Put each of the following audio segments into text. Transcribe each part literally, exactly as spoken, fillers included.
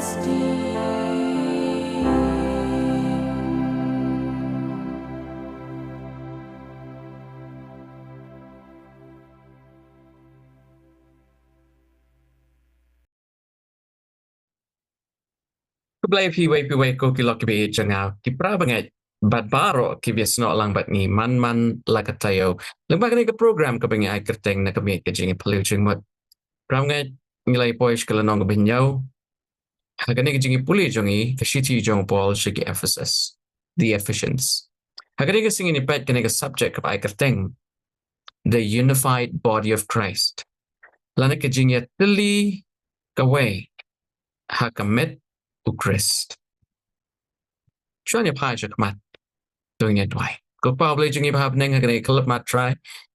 Khublei phi wei phi wei ko ki lok ki baieit jong nga ki para bangeit bad baroh ki ba snoh lang bad ngi man man la ka taïew. Lyngba kane ka program kaba ngi ai kyrteng Na Ka Miej Ka Jingïaphylliew Jingmut. Para bangeit, ngi la ïa poi sha ka lynnong kaba hynñiew ha kane ka jingïapule jong ngi, ka shithi jong u Paul sha ki Ephesus, the Ephesians. Ha kane ka sngi ngin ïa peit kane ka subject kaba ai kyrteng The Unified Body of Christ, lane ka jingïatylli kawei ha ka met u Khrist. Shuwa ngin ïa phai sha khmat, to ngin ïa duwai. Ko Kpa U Blei jong ngi ba ha bneng, ha kane ka khyllipmat Trai,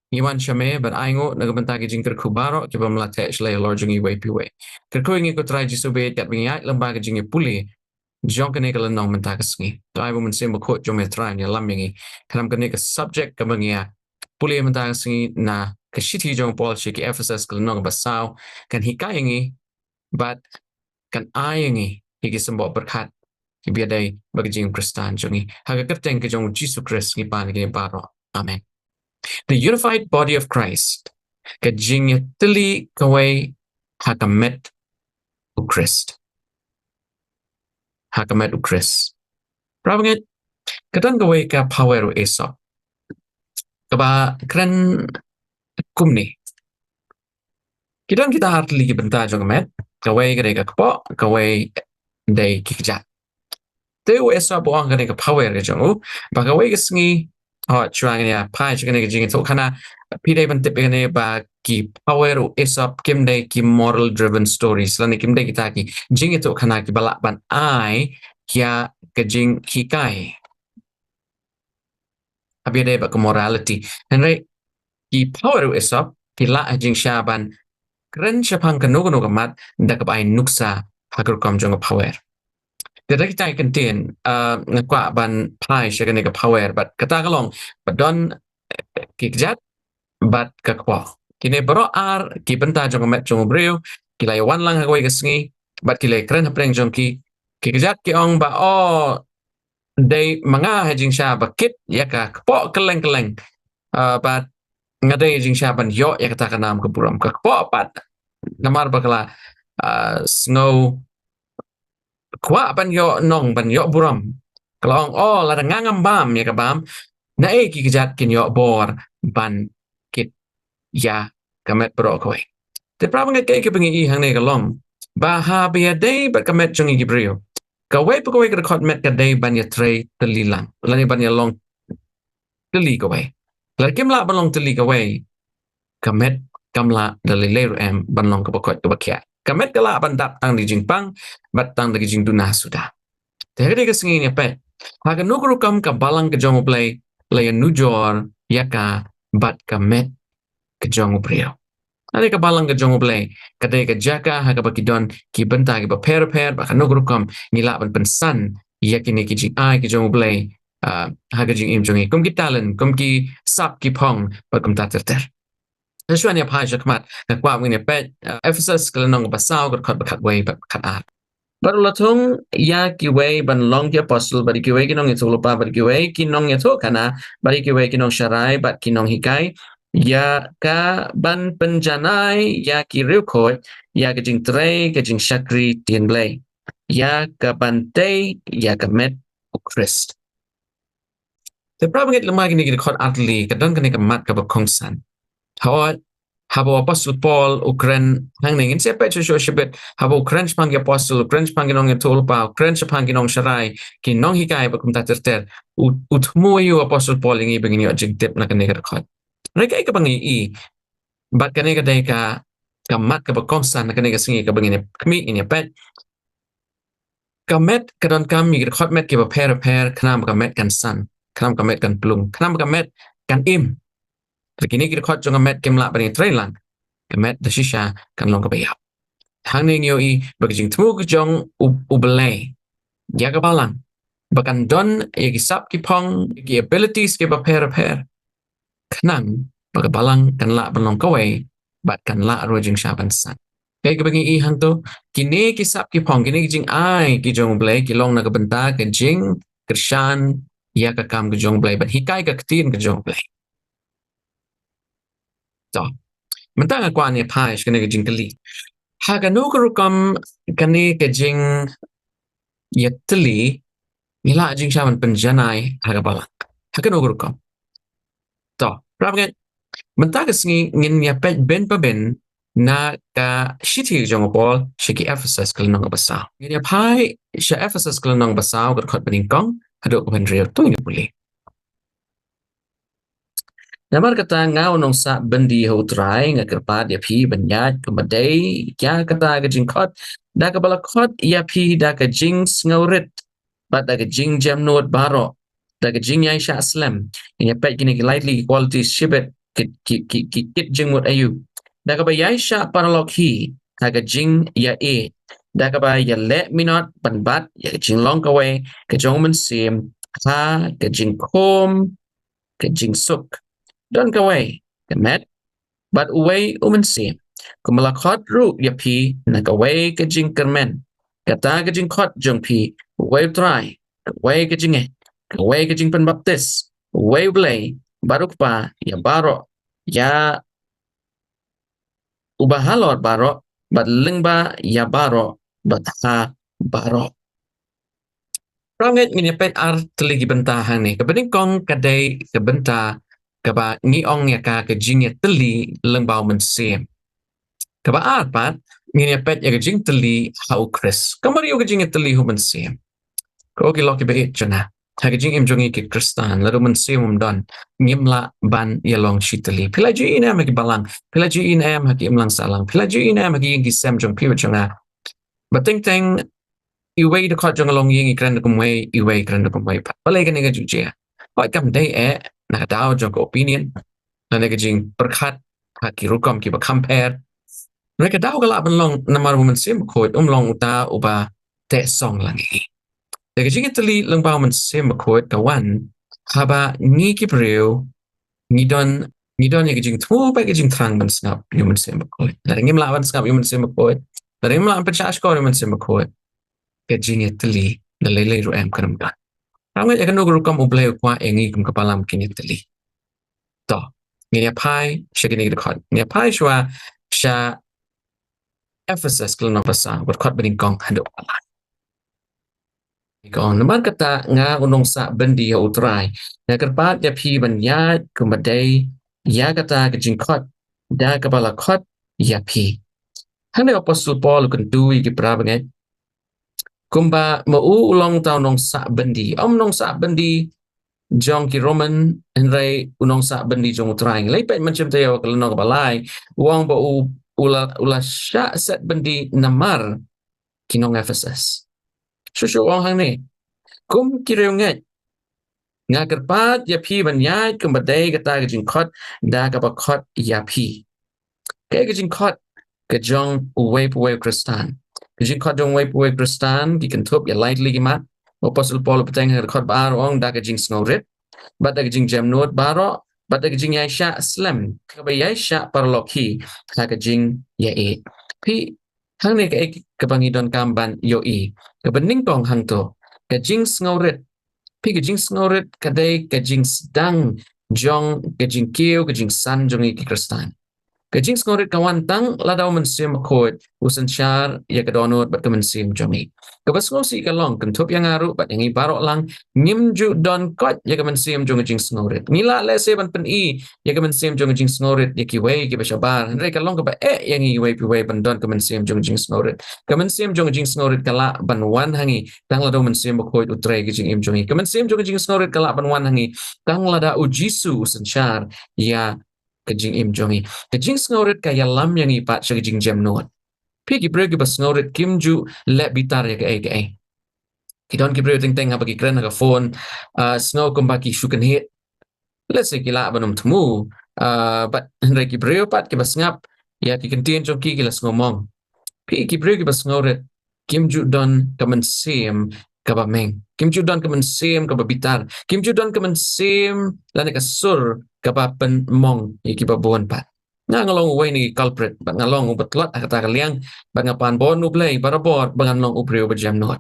ngi wan sha me bad ainguh na ka bynta ki jingkyrkhu baroh kiba me la theh sha la ïalor jong ngi wei phi wei. Kyrkhu ïa ngi ko Trai Jisu bad ïa katba ngi ïaid lyngba ka jingïapule jong kane ka lynnong mynta ka sngi. To ai ba u Mynsiem Bakhuid jong me Trai un ïalam ïa ngi khnang ba kane ka subject kaba ngi ïa pule mynta ka sngi na ka shithi jong u Paul sha ki Ephesus ka lynnong kaba saw kan hikai ïa ngi bad kan ai ïa ngi ïa ki symboh pyrkhat kiba ïadei bad ka jingim Khristan jong ngi. Ha ka kyrteng ka jong u Jisu Khrist ngi pan ïa kine baroh. Amen. The unified body of Christ. Ka jingïatylli kawei ha ka met u Khrist. Ha ka met u Khrist. Para bangeit, ka don kawei ka phawer u Esop kaba kren kumne. Ki don kita artylli ki bynta jong ka met, kawei ka dei ka kpoh, kawei dei ki kjat. Te u Esop u ong kane ka phawer ka jong u ba kawei ka sngi, oh, shuwa ngin ïa phai sha kane ka jingïathuhkhana, phi dei ban tip ïa kane ba ki phawer u Esop kim dei ki moral driven stories, lane kim dei kita ki jingïathuhkhana kiba lah ban ai ïa ka jinghikai haba ïadei bad ka morality. Hynrei ki phawer u Esop ki lah ha jingshisha ban kren shaphang kano kano ka mat da kaba ai nuksa ha ka rukom jong ka phawer. Te da kita ki kyntien, ah, nga kwah ban phai sha kane ka phawer bad kata ka long ba don, eh, ki kjat bad ka kpoh. Kine baroh ar ki bynta jong ka met jong u briew ki la ïa wan lang ha kawei ka sngi bad ki la ïa kren hapdeng jong ki. Ki kjat ki ong ba, oh, dei ma nga ha jingshisha ba kit ïa ka kpoh kylleng kylleng. Ah, bad nga dei ha jingshisha ban ïoh ïa kata ka nam ka burom. Ka kpoh pat namar ba ka la, ah, sngew kwah ban ïoh nong, ban ïoh burom, ka la ong, oh, lada nga ngam bam ïa ka bam, naei ki kjat kin ïoh bor ban kit ïa ka met baroh kawei. Te para bangeit, kaei kaba ngi i hangne ka long ba haba ïadei bad ka met jong ngi ki briew, kawei pa kawei ka dkhot met ka dei ban ïatrei tylli lang lane ban ïa long tylli kawei. Lada kim lah ban long tylli kawei, ka met kam lah da lei lei ruh em ban long kaba koit kaba khiah. Ka met ka lah ban dap tang da ki jingpang bad tang da ki jingduna suda. Te ha kane ka sngi ngin ïa peit ha kano ka rukom ka balang ka jong U Blei la ïanujor ïa ka bad ka met ka jong u briew. Lane ka balang ka jong U Blei ka dei ka jaka ha kaba ki don ki bynta kiba pher pher, bad ha kano ka rukom ngi lah ban pynsan ïa kine ki jingai ki jong U Blei, ah, ha ka jingim jong ngi, kum ki talent, kum ki sap ki phong bad kumta ter ter. Te shuwa ngin ïa phai sha khmat, nga kwah ba ngin ïa peit, ah, Ephesus ka lynnong kaba saw ka dkhot ba khatwei bad khatar. Bad u la thung ïa kiwei ban long ki apostol, bad ïa kiwei ki nongïathuhlypa, bad ïa kiwei ki nongïathuhkhana, bad ïa kiwei ki nongsharai bad ki nonghikai, ïa ka ban pynjanai ïa ki riewkhuid ïa ka jingtrei ka jingshakri ktien Blei, ïa ka ban tei ïa ka met u Khrist. Te para bangeit, lyngba kine ki dkhot artylli ka don kane ka mat kaba kongsan. Hooid, haba u apostol Paul u kren hangne, ngin sa peit shuh shuh shibit, haba u kren shaphang ki apostol, u kren shaphang ki nongïathuhlypa, u kren shaphang ki nongsharai, ki nonghikai bad kumta ter ter, u, u thmu ïa u apostol Paul ïa ngi ba ngin ïoh jingtip na kane ka dkhot. Hynrei kaei kaba ngi i, bad kane ka dei ka, ka mat kaba kongsan na kane ka sngi kaba ngin ïa khmih, ngin ïa peit. Ka met ka donkam ïa ki dkhot met kiba pher pher khnang ba ka met kan san, khnang ba ka met kan plung, khnang ba ka met kan im. Lada kine ki dkhot jong ka met kim lah ban ïatrei lang, ka met da shisha kan long kaba ïap. Hangne ngi ïohi ba ka jingthmu ka jong U, U Blei ïa ka balang ba kan don ïa ki sap ki phong, ïa ki abilities kiba pher pher, khnang ba ka balang kan lah ban long kawei bad kan lah ruh jingshisha ban san. Kaei kaba ngi i hangto, kine ki sap ki phong, kine ki jingai ki jong U Blei ki long na ka bynta ka jingkyrshan ïa ka kam ka jong U Blei, ban hikai ka ktien ka jong U Blei. To. Mynta nga kwah ngi phai sha kane ka jingkylli. Ha kano ka rukom kane ka jingïatylli ngi la jingshah ban pynjanai ha ka balang? Ha kano ka rukom? To, para bangeit, mynta ka sngi ngin ïa peit bynta bynta na ka shithi jong u Paul sha ki Ephesus ka lynnong kaba saw. Ngin ïa phai sha Ephesus ka lynnong kaba saw, ka dkhot banyngkong haduh ka hynriew, to ngin ïa pule. Namar kata nga u nongsah byndi ha U Trai, nga kyrpad ïa phi ban ïaid kumba dei ïa kata ka jingkhot, da kaba la khot ïa phi da ka jingsngewrit bad da ka jingjemnud baroh, da ka jingïaishah slem. Ngin ïa peit kine ki lai tylli ki quality shibit, ki, ki, ki, ki kit jingmut aïu. Da kaba ïaishah paralok hi ha ka jingïaid, da kaba ïaleh minot ban bat ïa ka jinglong kawei ka jong u Mynsiem ha ka jingkhum ka jingsuk. Don kawei ka met bad uwei u Mynsiem, kumba la khot ruh ïa phi na kawei ka jingkyrmen. Kata ka jingkhot jong phi, uwei U Trai, kawei ka jingngeit, kawei ka jingpynbaptis, uwei U Blei bad U Kpa ïa baroh, ïa uba halor baroh bad lyngba ïa baroh bad ha baroh. Para bangeit, ngin ïa peit ar tylli ki bynta hangne. Kaba nyngkong ka dei ka bynta kaba ngi ong ïa ka ka jingïatylli lyngba u Mynsiem. Kaba ar pat ngin ïa peit ïa ka jingtylli ha u Khrist. Ka mut ïa ka jingïatylli ha u Mynsiem. Ko ki lok kiba ïeit jong nga, ha ka jingim jong ngi ki Khristan, lada u Mynsiem um don, ngim lah ban ïa long shi tylli. Phi la ju ïohi ne em ha ki balang, phi la ju ïohi ne em ha ki imlang sahlang, phi la ju ïohi ne em ha ki ïing ki sem jong phi bad jong nga. Ba teng teng iwei i dkhot jong ka longïing i kren da kumwei, iwei i kren da kumwei pat. Balei kane ka ju jia? Hooid, kam dei eh na ka daw jong ka opinion, lane ka jingpyrkhat ha ki rukom kiba kham pher. Hynrei ka daw ka lah ban long namar u Mynsiem Bakhuid um long uta uba teh song lang ïa ngi. Da ka jingïatylli lyngba u Mynsiem Bakhuid ka wan haba ngi ki briew ngi don, ngi don ïa ka jingthmu bad ka jingthrang ban sngap ïa u Mynsiem Bakhuid. Lada ngim lah ban sngap ïa u Mynsiem Bakhuid, lada ngim lah ban pynshah shkor ïa u Mynsiem Bakhuid, ka jingïatylli na lei lei ruh em kan ym don. Ngeit ïa kano ka rukom U Blei u kwah ïa ngi kum ka balang kin ïatylli. To, ngin ïa phai sha kine ki dkhot. Ngin ïa phai shuwa sha Ephesus ka lynnong ba saw, ka dkhot ba nyngkong haduh ba lai. Ka ong, namar kata nga u nongsah byndi ha U Trai, nga kyrpad ïa phi ban ïaid kumba dei ïa kata ka jingkhot da kaba la khot ïa phi. Hangne u Apostol Paul u kyntu ïa ki para bangeit kumba ma u u long uta u nongsah byndi. Um nongsah byndi jong ki Roman, hynrei u nongsah byndi jong U Trai. Lei peit mynshem taïew ka lynnong kaba lai, u ong ba u, u la, u la shah set byndi namar ki nong Ephesus. Shuh shuh u ong hangne, kum ki riewngeit, nga kyrpad ïa phi ban ïaid kumba dei kata ka jingkhot da kaba khot ïa phi. Kaei ka jingkhot? Ka jong uwei pa uwei u Khristan. Ka jingkhot jong uwei pa uwei u Khristan ki kynthup ïa lai tylli ki mat. U Apostol Paul u bteng ha ka dkhot ba ar u ong da ka jingsngewrit, bad da ka jingjemnud baroh, bad da ka jingïaishah slem, kaba ïaishah paralok hi ha ka jingïaid. Phi, hangne kaei kaba ngi donkam ban ïohi? Kaba nyngkong hangto, ka jingsngewrit. Phi, ka jingsngewrit ka dei ka jingsdang jong ka jingkiew ka jingsan jong ngi ki Khristan. Ka jingsngewrit ka wan tang lada u Mynsiem Bakhuid u synshar ïa ka dohnud bad ka mynsiem jong ngi. Kaba sngewsih ka long, kynthup ïa nga ruh bad ïa ngi baroh lang, ngim ju don koit ïa ka mynsiem jong ka jingsngewrit. Ngi lah lehse ban pyni ïa ka mynsiem jong ka jingsngewrit ïa kiwei kiba shabar, hynrei ka long kaba eh ïa ngi iwei pa iwei ban don ka mynsiem jong ka jingsngewrit. Ka mynsiem jong ka jingsngewrit ka lah ban wan ha ngi tang lada u Mynsiem Bakhuid u trei ka jingim jong ngi. Ka mynsiem jong ka jingsngewrit ka lah ban wan ha ngi tang lada u Jisu u synshar ïa ka jingim jong ngi. Ka jingsngewrit ka ïalam ïa ngi pat sha ka jingjemnud. Phi, ki briew kiba sngewrit kim ju leh bitar ïa kaei kaei. Ki don ki briew teng teng haba ki kren ha ka phone, ah, sngew kumba ki shu kynhied. Lehse ki lah ban ym thmu, ah, bad hynrei ki briew pat kiba sngap ïa ki kyntien jong ki ki la sngew mong. Phi, ki briew kiba sngewrit kim ju don ka mynsiem kaba meng. Kim ju don ka mynsiem kaba bitar. Kim ju don ka mynsiem lane ka sur kaba pynmong ïa kiba bun pat. Nga nga long uwei na ki culprit, bad nga long uba tlot ha kata ka liang, bad nga pan bor na U Blei barabor ba ngan long u briew ba jemnud.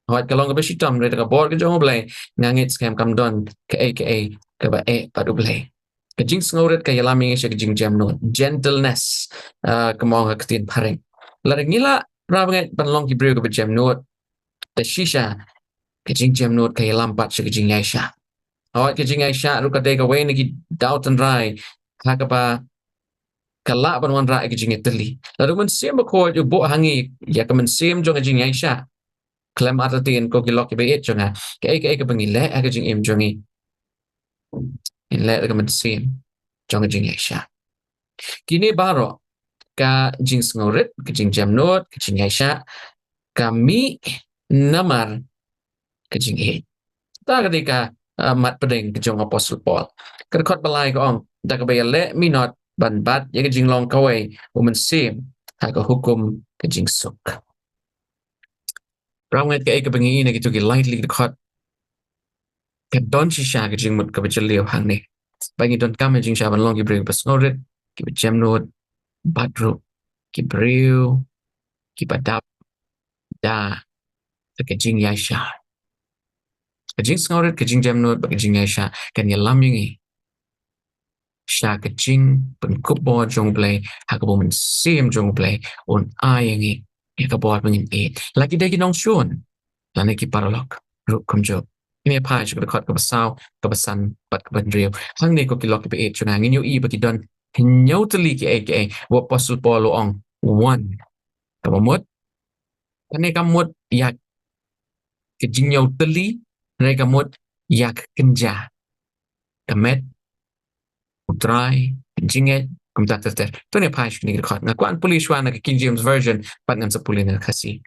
Hooid, ka long kaba shitom, hynrei da ka bor ka jong U Blei nga ngeit skhem kam don kaei kaei kaba eh bad U Blei. Ka jingsngewrit ka ïalam ïa ngi sha ka jingjemnud, gentleness, ah, ka ong ha ka ktien phareng. Lada ngi lah, para bangeit, ban long ki briew kiba jemnud, te shisha ka jingjemnud ka ïalam pat sha ka jingïaishah. Hooid, ka jingïaishah ruh ka dei kawei na ki daw tynrai ha kaba ka lah ban wanrah ïa ka jingïatylli. Lada U Mynsiem Bakhuid u buh ha ngi ïa ka mynsiem jong ka jingïaishah, khlem artatien, ko ki lok kiba ïeit jong nga, kaei kaei kaba ngi leh ha ka jingim jong ngi, ngi leh da ka mynsiem jong ka jingïaishah. Kine baroh, ka jingsngewrit, ka jingjemnud, ka jingïaishah, ka mih namar ka jingïeit. Kata ka dei ka, ah, mat pdeng ka jong u Apostol Paul. Ka dkhot ba lai ka ong, da kaba ïaleh minot ban bat ïa ka jinglong kawei u mynsiem ha ka hukum ka jingsuk. Para bangeit, kaei kaba ngi ïohi na kito ki lai tylli ki dkhot, ka don shisha ka jingmut kaba jylliew hangne. Ba ngi donkam ïa ka jingshah ban long ki briew kiba sngewrit, kiba jemnud, bad ruh ki briew kiba dap da ka jingïaishah. Ka jingsngewrit, ka jingjemnud bad ka jingïaishah kan ïalam ïa ngi sha ka jingpynkup bor jong U Blei, ha kaba u Mynsiem jong U Blei un ai ïa ngi ïa ka bor ba ngin ïeit. La ki dei ki nongshun lane ki paralok ruh kumjuh. Ngin ïa phai sha ka dkhot kaba saw, kaba san bad kaba hynriew. Hangne, ko ki lok kiba ïeit jong nga, ngin ïohi ba ki don hynñiew tylli kiei kiei ba u Apostol Paul u ong, wan. Kaba mut, kane kam mut ïa ka jinghynñiew tylli, hynrei ka mut ïa ka kynja, ka met, U Trai, ka jingngeit, kumta ter ter. To ngin ïa phai sha kine ki dkhot. Nga kwah ban pule shuwa na ka King James Version, bad ngan sa pule na ka Khasi.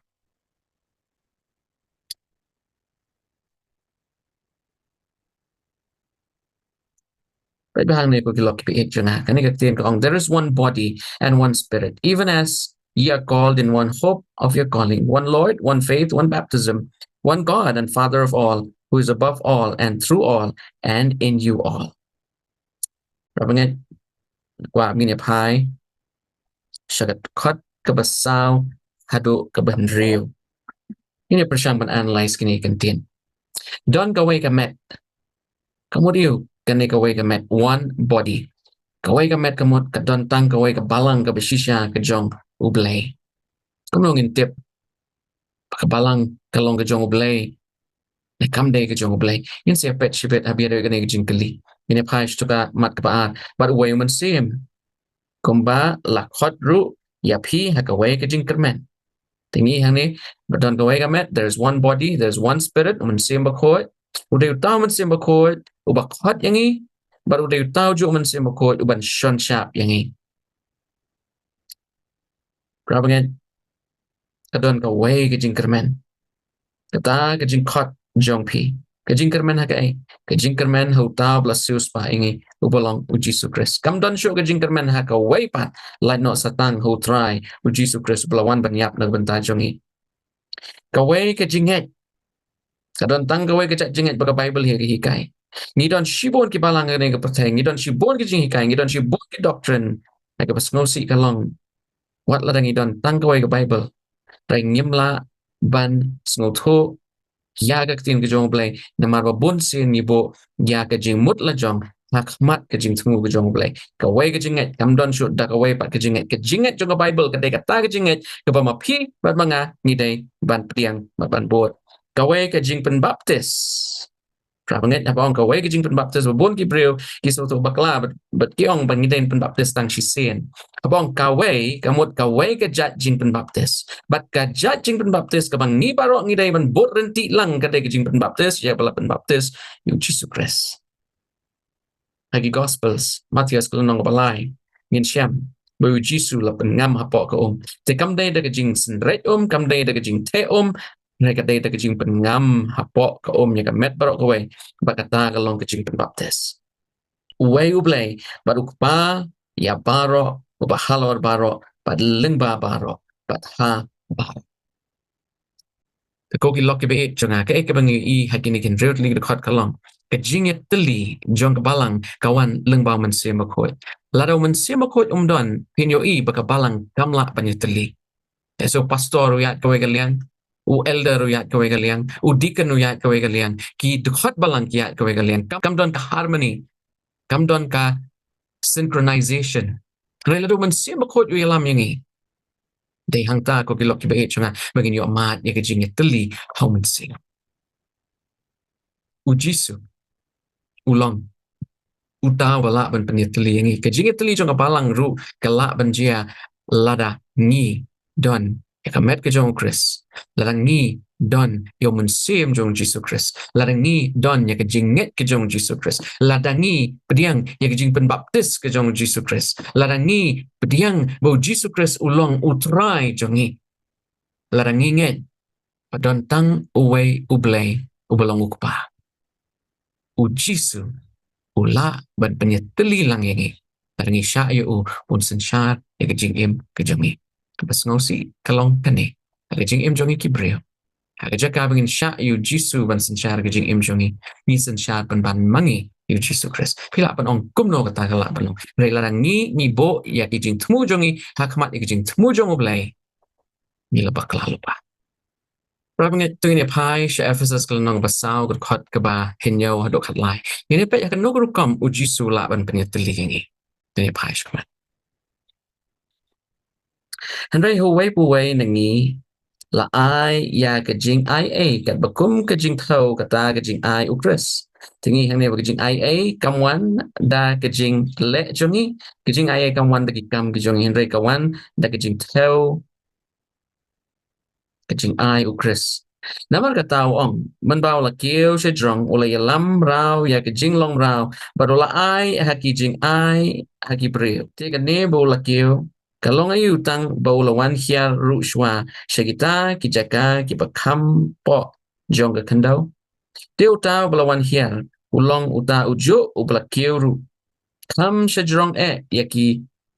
Peit bha hangne, ko ki lok kiba ïeit jong nga. Kane ka ktien ka ong, "There is one body and one spirit, even as ye are called in one hope of your calling, one Lord, one faith, one baptism, one God and Father of all, who is above all and through all and in you all." Para bangeit, kwah ba ngin ïa phai sha ka dkhot kaba saw haduh kaba hynriew. Ngin ïa pyrshang ban analyse kine ki kyntien. Don kawei ka met. Ka mut aïu kane kawei ka met, one body? Kawei ka met ka mut ka don tang kawei ka balang kaba shisha ka jong U Blei. Kumno ngin tip ba ka balang ka long ka jong U Blei ne kam dei ka jong U Blei? Ngin sa ïa peit shibit ha ba ïadei bad kane ka jingkylli. Ngin ïa phai sha ka mat kaba ar. Bad uwei u Mynsiem, kumba la khot ruh ïa phi ha kawei ka jingkyrmen. Te ngi hangne, ba don kawei ka met, there is one body, there is one spirit, u Mynsiem Bakhuid. U dei uta u Mynsiem Bakhuid uba khot ïa ngi, bad u dei uta ujuh u Mynsiem Bakhuid uban shon shap ïa ngi. Para bangeit, ka don kawei ka jingkyrmen. Kata ka jingkhot jong phi. Ka jingkyrmen ha kaei? Ka jingkyrmen ha uta uba la siewspah ïa ngi, uba long U Jisu Khrist. Kam don shuh ka jingkyrmen ha kawei pat, lait noh sa tang ha U Trai U Jisu Khrist uba la wan ban ïap na ka bynta jong ngi. Kawei ka jingngeit. Ka don tang kawei ka jait jingngeit ba ka Baibl hi ka hikai. Ngi don shibun ki balang ha kane ka pyrthei, ngi don shibun ki jinghikai, ngi don shibun ki doctrine. Hynrei kaba sngewsih ka long, wat lada ngi don tang kawei ka Baibl, hynrei ngim lah ban sngewthuh ïa ka ktien ka jong U Blei, namar ba bun sien ngi buh ïa ka jingmut la jong ha khmat ka jingthmu ka jong U Blei. Kawei ka jingngeit, kam don shuh da kawei pat ka jingngeit. Ka jingngeit jong ka Baibl ka dei kata ka jingngeit kaba ma phi bad ma nga ngi dei ban pdiang bad ban bud. Kawei ka jingpynbaptis. Para bangeit, haba ong kawei ka jingpynbaptis, ba bun ki briew ki sngewthuh bakla, bad, bad ki ong ba ngi dei ban pynbaptis tang shisien. Haba ong kawei, ka mut kawei ka jait jingpynbaptis. Bad ka jait jingpynbaptis kaba ngi baroh ngi dei ban bud ryntih lang ka dei ka jingpynbaptis ïa kaba la pynbaptis ïa U Jisu Khrist. Ha ki Gospels, Mathaios ka lynnong kaba lai, ngin shem ba U Jisu la pynngam hapoh ka um. Te kam dei da ka jingsynreit um, kam dei da ka jingtheh um, hynrei ka dei da ka jingpynngam hapoh ka um ïa ka met baroh kawei, ba kata ka long ka jingpynbaptis. Uwei U Blei, bad U Kpa ïa baroh, uba halor baroh, bad lyngba baroh, bad ha baroh. Te ko ki lok kiba ïeit jong nga, kaei kaba ngi ïohi ha kine ki hynriew tylli ki dkhot ka long, ka jingïatylli jong ka balang ka wan lyngba u Mynsiem Bakhuid. Lada u Mynsiem Bakhuid um don, phin ïohi ba ka balang kam lah ban ïatylli. Te so pastor u ïaid kawei ka liang, u elder u ïaid kawei ka liang, u deacon u ïaid kawei ka liang, ki dkhot balang ki ïaid kawei ka liang. Kam, kam don ka harmony, kam don ka synchronization. Hynrei lada u Mynsiem Bakhuid u ïalam ïa ngi, dei hangta ko ki lok kiba ïeit jong nga, ba ngin ïoh mad ïa ka jingïatylli ha u Mynsiem. U Jisu u long uta uba lah ban pynïatylli ïa ngi. Ka jingïatylli jong ka balang ruh ka lah ban jia lada ngi don ïa ka met ka jong u Khrist, lada ngi don ïa u Mynsiem jong u Jisu Khrist, lada ngi don ïa ka jingngeit ka jong u Jisu Khrist, lada ngi pdiang ïa ka jingpynbaptis ka jong u Jisu Khrist, lada ngi pdiang ba u Jisu Khrist u long u Trai jong ngi, lada ngi ngeit ba don tang uwei u Blei uba long u Kpa, u Jisu u lah ban pynïatylli lang ïa ngi. Lada ngi shah ïa u, un synshar ïa ka jingim ka jong ngi. Kaba sngewsih ka long kane, ha ka jingim jong ngi ki briew, ha ka jaka ba ngin shah ïa u Jisu ban synshar ka jingim jong ngi, ngi synshar pynban ma ngi ïa u Jisu Khrist. Phi lah ban ong kumno kata ka lah ban long? Hynrei lada ngi, ngi buh ïa ki jingthmu jong ngi ha khmat ïa ki jingthmu jong u Blei, ngi la bakla lypa. Para bangeit, to ngin ïa phai sha Ephesus ka lynnong ba saw, ka dkhot kaba hynñiew haduh khatlai. Ngin ïa peit ha kano ka rukom u Jisu u lah ban pynïatylli ïa ngi. To ngin ïa phai sha khmat. Hynrei ha uwei pa uwei na ngi la ai ïa ka jingaiei katba kum ka jingthew kata ka jingai u Khrist. Te ngi hangne ba ka jingaiei kam wan da ka jingleh jong ngi, ka jingaiei kam wan da ki kam ki jong ngi, hynrei ka wan da ka jingthew ka jingai u Khrist. Namar kata u ong, mynba u la kiew sha jrong u la ïalam mraw ïa ka jinglong mraw bad u la ai ha ki jingai ha ki briew. Te kane ba u la kiew ka long aïu tang ba u la wan hiar ruh shuwa sha kita ki jaka kiba kham poh jong ka khyndew? Te uta uba la wan hiar u long uta ujuh uba la kiew ruh. Kham sha jrong eh ïa ki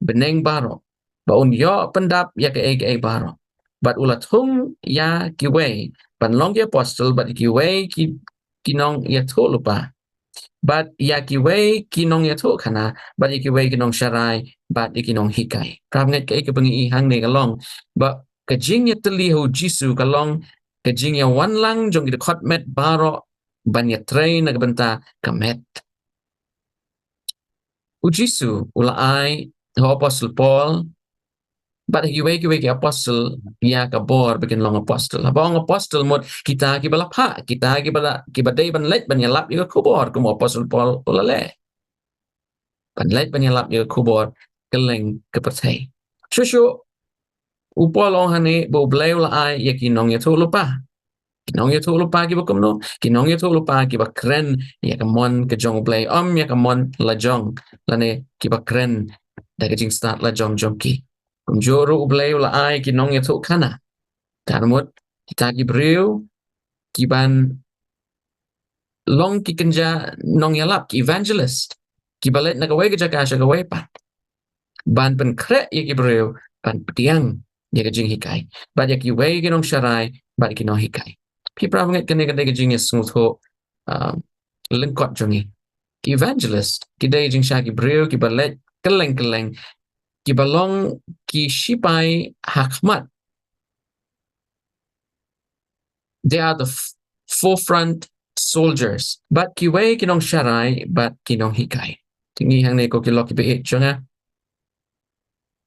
bneng baroh ba un ïoh pyndap ïa kaei kaei baroh. Bad u la thung ïa kiwei ban long ki apostol, bad ïa kiwei ki, ki nongïathuhlypa, bad ïa kiwei ki nongïathuhkhana, bad ïa kiwei ki nongsharai, bad ïa ki nonghikai. Para bangeit, kaei kaba ngi i hangne ka long ba ka jingïatylli ha u Jisu ka long ka jingïawan lang jong ki dkhot met baroh ban ïatrei na ka bynta ka met. U Jisu u la ai ha u apostol Paul bad ha kiwei kiwei ki apostol ïa ka bor ba kin long apostol. Haba ong apostol mut kita kiba la phah, kita kiba la, kiba dei ban leit ban ïalap ïa ka khubor, kum u apostol Paul u la leh. Ban leit ban ïalap ïa ka khubor kylleng ka pyrthei. Shuh shuh u Paul u ong hangne ba u Blei u la ai ïa ki nongïathuhlypa. Ki nongïathuhlypa kiba kumno? Ki nongïathuhlypa kiba kren ïa ka mon ka jong u Blei, ym ïa ka mon la jong, lane kiba kren da ka jingstad la jong jong ki. Kumjuh ruh u Blei u la ai ki nongïathuhkhana. Kata mut kita ki briew kiban long ki kynja nongïalap, ki evangelist, kiba leit na kawei ka jaka sha kawei pat ban pynkhreh ïa ki briew ban pdiang ïa ka jinghikai, bad ïa kiwei ki nongsharai bad ki nonghikai. Phi para bangeit, kane ka dei ka jingïasngewthuh, ah, lyngkot jong ngi. Ki evangelist ki dei jingshah ki briew kiba leit kylleng kylleng, kiba long ki shipai ha khmat. They are the f-, forefront soldiers. Bad kiwei ki nongsharai bad ki nonghikai. Te ngi hangne ko ki lok kiba ïeit jong nga,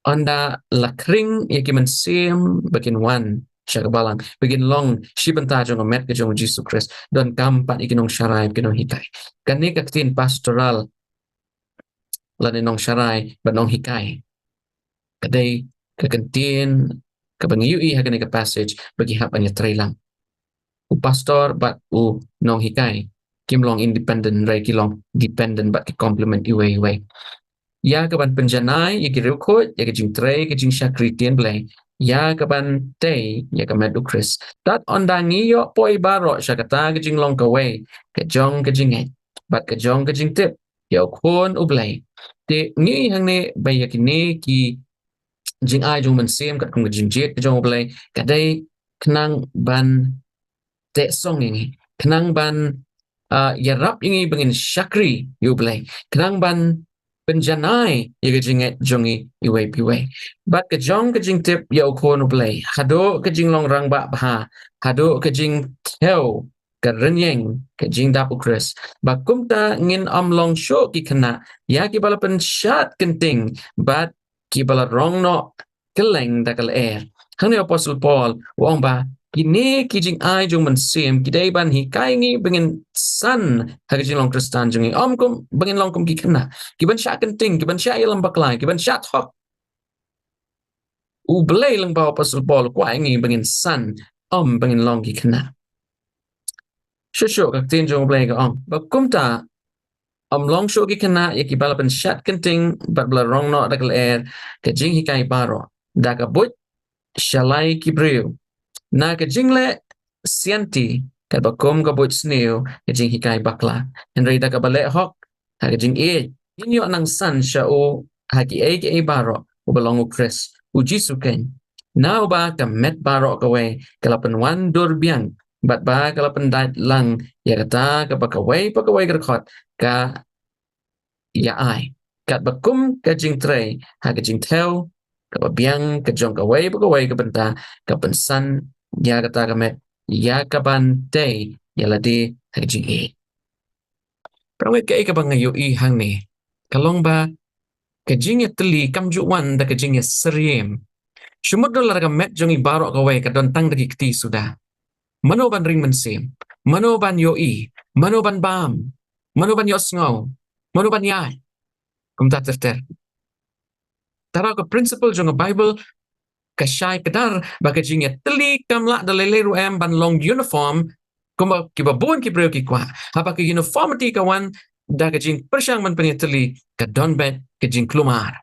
ynda la khring ïa ki mynsiem ba kin wan sha ka balang, ba kin long shi bynta jong ka met ka jong u Jisu Khrist, donkam pat ïa ki nongsharai bad ki nonghikai. Kane ka ktien pastoral lane nongsharai bad nonghikai ka dei ka kyntien kaba ngi ïohi ha kane ka passage ba ki hap ban ïatreilang. U pastor bad u nonghikai kim long independent, hynrei ki long dependent bad ki complement iwei iwei. Ïa kaban pynjanai ïa ki riewkhuid, ïa ka jingtrei ka jingshakri ktien Blei, ïa kaban tei ïa ka met u Khrist. Tad ynda ngi ïoh poi baroh sha kata ka jinglong kawei ka jong ka jingngeit bad ka jong ka jingtip ïa u Khun u Blei. Te ngi i hangne ba ïa kine ki jingai jong u Mynsiem katkum ka jingjied ka jong u Blei ka dei khnang ban teh song ïa ngi, khnang ban ah, ïarap ïa ngi ba ngin shakri ïa U Blei. Khnang ban pynjanai ïa ka jingngeit jong ngi iwei pa iwei. Bad ka jong ka jingtip ïa U Khun U Blei. Haduh ka jinglong rangbah bha. Haduh ka jingthew ka rynïeng ka jingdap U Khrist. Ba kumta ngin ym long shuh ki khynnah ïa kiba la pynshad kynting bad kiba la rong noh kylleng da ka lyer. Hangne u Apostol Paul u ong ba kine ki jingai jong u Mynsiem ki dei ban hikai ngi ba ngin san ha ka jinglong Khristan jong ngi. Ym kum ba ngin long kum ki khynnah. Ki ban shah kynting, ki ban shah ïalam bakla, ki ban shah thok. U Blei lyngba u Apostol Paul u kwah ïa ngi ba ngin san, ym ba ngin long ki khynnah. Shuh shuh ka ktien jong U Blei ka ong ba kumta ym long shuh ki khynnah ïa kiba la pynshad kynting bad ba la rong noh da ka lyer ka jinghikai baroh, da ka buit sha lai ki briew, na ka jingleh sianti, katba kum ka buit sniew ka jinghikai bakla, hynrei da kaba leh hok ha ka jingïeit. Ngin ïoh nang san sha u ha kiei kiei baroh, uba long U Khrist, U Jisu keiñ, na uba ka met baroh kawei ka la pynwan dur biang, bad ba ka la pyndait lang ïa kata kaba kawei pa kawei ka dkhot ka ïa ai. Katba kum ka jingtrei ha ka jingthew kaba biang ka jong kawei pa kawei ka bynta, ka pynsan ïa kata ka met ïa kaban tei ïa lade ha ka jingïeit. Parangeit, kaei kaba nga ïohi hangne ka long ba ka jingïatylli kam ju wan da ka jingïasyriem. Shu mut don la da ka met jong ngi baroh kawei ka don tang da ki kti suda. Mano ban ring mynsiem? Mano ban ïohi? Mano ban bam? Mano ban ïohsngew? Mano ban ïaid? Kumta ter ter. Tara ka principle jong ka Bible ka shai kdar ba ka jingïatylli kam lah da lei lei ruh em ban long uniform, kumba kiba bun ki briew ki kwah. Haba ka uniformity ka wan da ka jingpyrshang ban pynïatylli, ka don beit ka jingkulmar.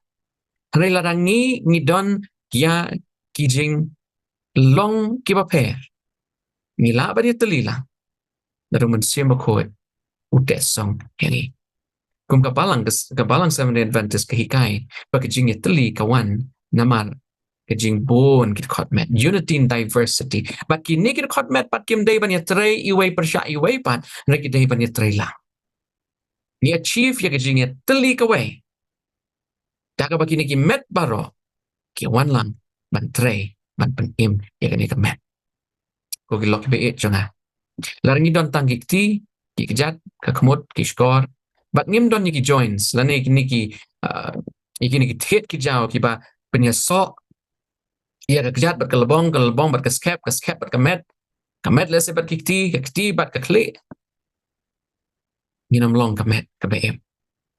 Hynrei lada ngi, ngi don ïa ki jinglong kiba pher, ngi lah ban ïatylli lang. Lada u Mynsiem Bakhuid u teh song ïa ngi. Kum ka balang, ka, ka balang Seventh Day Adventist ka hikai ba ka jingïatylli ka wan namar ka jingbun ki dkhot met, unity in diversity. Bad kine ki dkhot met pat kim dei ban ïatrei iwei pyrshah iwei pat, hynrei ki dei ban ïatrei lang. Ngi achieve ïa ka jingïatylli kawei da kaba kine ki met baroh ki wan lang ban trei, ban pynim ïa kane ka met. Ko ki lok kiba ïeit jong nga, lada ngi don tang ki kti, ki kjat, ka khmut, ki shkor, bad ngim don ïa ki joints lane kine ki, ah, ïa kine ki thied ki jaw kiba pynïasoh ïa ka kjat bad ka lbong, ka lbong bad ka skep, ka skep bad ka met, ka met lehse bad ki kti, ka kti bad ka khlieh, ngin ym long ka met kaba im.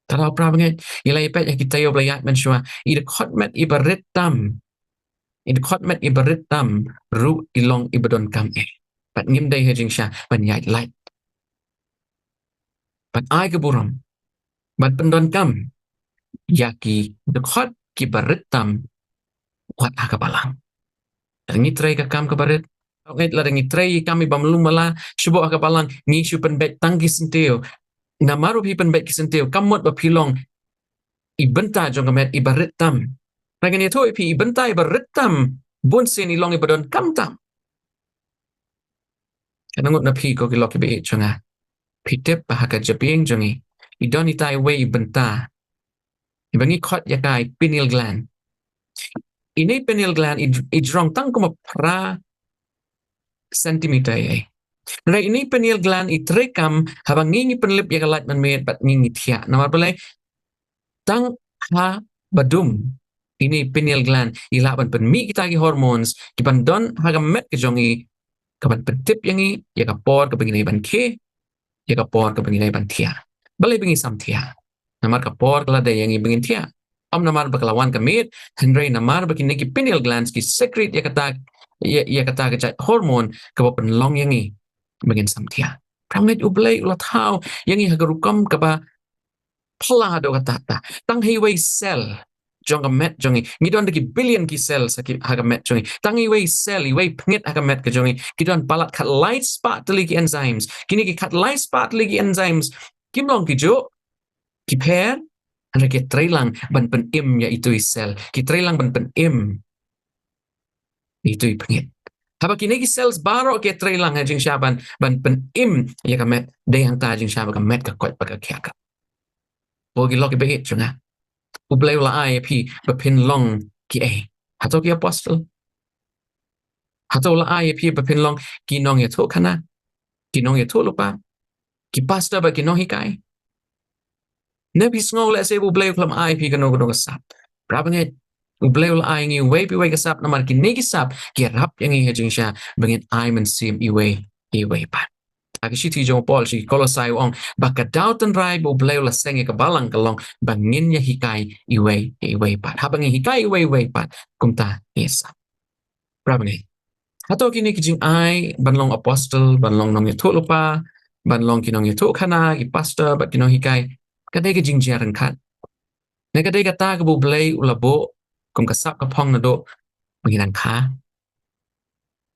Tara u para bangeit, ngi la ïa peit ha ki taïew ba la ïaid mynshuwa, i dkhot met iba rit tam, i dkhot met iba rit tam ruh i long iba donkam eh. Bad ngim dei ha jingshah ban ïaid lait, ban ai ka burom, ban pyndonkam ïa ki dkhot kiba rit tam wat ha ka balang. Lada ngi trei ka kam kaba rit, ngeit lada ngi trei i kam iba mluh mala, shu bok ha ka balang ngi shu pynbeit tang ki syntiew. Namar ba phi pynbeit ki syntiew, kam mut ba phi long i bynta jong ka met iba rit tam. Ngan ïathuh ïa phi, i bynta iba rit tam bunsien i long iba donkam tam. Kane ngut na phi ko ki lok kiba ïeit jong nga, phi tip ba ha ka jabieng jong ngi i don ita iwei i bynta iba ngi khot ïa ka i pineal gland. Ine i pineal gland i, i jrong tang kumba phra centimeter ïa i. Hynrei ine i pineal gland i treikam haba ngi, ngi pynlip ïa ka lait mynmiet bad ngi, ngi thiah. Namar balei? Tang haba dum ine i pineal gland i lah ban pynmih kita ki hormones kiban don ha ka met ka jong ngi, kaban pyntip ïa ngi ïa ka por kaba ngi dei ban khie, ïa ka por kaba ngi dei ban thiah. Balei ba ngi sam thiah? Namar ka por ka la dei ïa ngi ba ngin thiah. Ym namar ba ka la wan ka miet, hynrei namar ba kine ki pineal glands ki secrete ïa kata, ïa, ïa kata ka jait hormone kaba pynlong ïa ngi ba ngin sam thiah. Para bangeit, U Blei u la thaw ïa ngi ha ka rukom kaba phylla haduh katta katta. Tang ha iwei i cell jong ka met jong ngi, ngi don da ki billion ki cell ha ki, ha ka met jong ngi. Tang iwei i cell, iwei i pngit ha ka met ka jong ngi, ki don palat khatlai spah tylli ki enzymes. Kine ki khatlai spah tylli ki enzymes kim long kijuh, ki pher, hynrei ki trei lang ban pynim ïa itu i cell, ki trei lang ban pynim ïa itu i pngit. Haba kine ki cells baroh ki trei lang ha jingshisha ban, ban pynim ïa ka met, dei hangta jingshisha ba ka met ka koit bad ka khiah. Ko ki lok kiba ïeit jong nga. U Blei u la ai ïa phi ba phin long kiei? Hato ki apostol? Hato u la ai ïa phi ba phin long ki nongïathuhkhana, ki nongïathuhlypa, ki pastor bad ki nonghikai? Ne phi sngew lehse ba U Blei u khlem ai ïa phi kano kano ka sap? Para bangeit, U Blei u la ai ïa ngi uwei pa uwei ka sap, namar kine ki sap ki ïarap ïa ngi ha jingshisha ba ngin ai mynsiem iwei iwei pat. Ha ka shithi jong u Paul sha ki Kolosai u ong ba ka daw tynrai ba U Blei u la seng ïa ka balang ka long ba ngin ïahikai iwei iwei pat. Haba ngi hikai iwei iwei pat, kumta ngi sap. Para bangeit, hato kine ki jingai ban long apostol, ban long nongïathuhlypa, ban long ki nongïathuhkhana, ki pastor bad ki nonghikai, ka dei ka jingjia ryngkat? Ne ka dei kata kaba U Blei u la buh kum ka sap ka phong naduh ba ngi nang kha?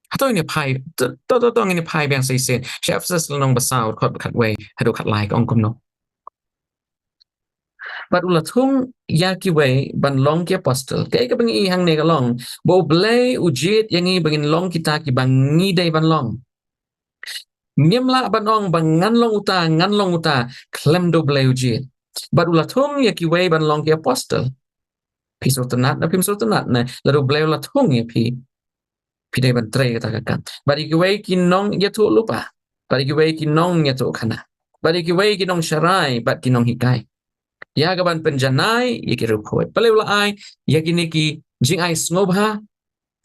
Hato ngin ïa phai, to, to, to, to ngin ïa phai biang sa shisien sha Ephesus lynnong ba saw, dkhot ba khatwei haduh khatlai, ka ong kumno? Bad u la thung ïa kiwei ban long ki apostol. Kaei kaba ngi i hangne ka long ba U Blei u jied ïa ngi ba ngin long kita kiba ngi dei ban long. Ngim lah ban ong ba ngan long uta, ngan long uta khlem da U Blei u jied. Bad u la thung ïa kiwei ban long ki apostol. Phi sngewtynnat ne phim sngewtynnat ne, lada U Blei u la thung ïa phi, phi dei ban trei kata ka kam. Bad ïa kiwei ki nongïathuhlypa, bad ïa kiwei ki nongïathuhkhana, bad ïa kiwei ki nongsharai bad ki nonghikai, ïa kaban pynjanai ïa ki riewkhuid. Balei u la ai ïa kine ki jingai sngewbha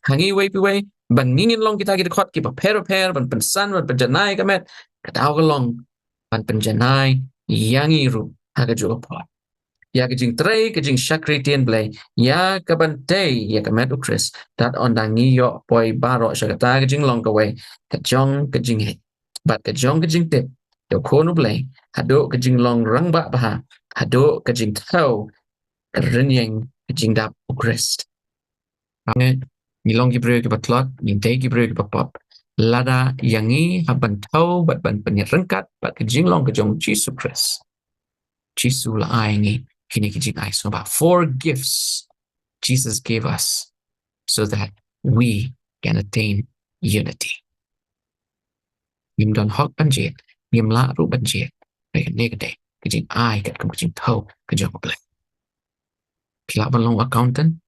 ha ngi uwei pa uwei, ba ngi ngin long kita ki dkhot kiba pher bapher, ban pynsan, ban pynjanai ka met? Ka daw ka long ban pynjanai ïa ngi ruh ha kajuh ka por, ïa ka jingtrei, ka jingshakri ktien Blei, ïa kaban tei ïa ka met U Khrist. Tad ynda ngi ïoh poi baroh sha kata ka jinglong kawei ka jong ka jingngeit bad ka jong ka jingtip da U Khun U Blei, haduh ka jinglong rangbah bha, haduh ka jingthew ka rynïeng ka jingdap U Khrist. Ngi long ki briew kiba tlot, ngi dei ki briew kiba pop. Lada ïa ngi hap ban thew bad ban pynïaryngkat bad ka jinglong ka jong U Jisu Khrist, Jisu u la ai ïa ngi kine ki jingai sngewbha. Four gifts Jesus gave us so that we can attain unity. Ngim don hok ban jied, ngim lah ruh ban jied. Kane ka dei ka jingai katkum ka jingthew ka jong U Blei. Phi lah ban long accountant?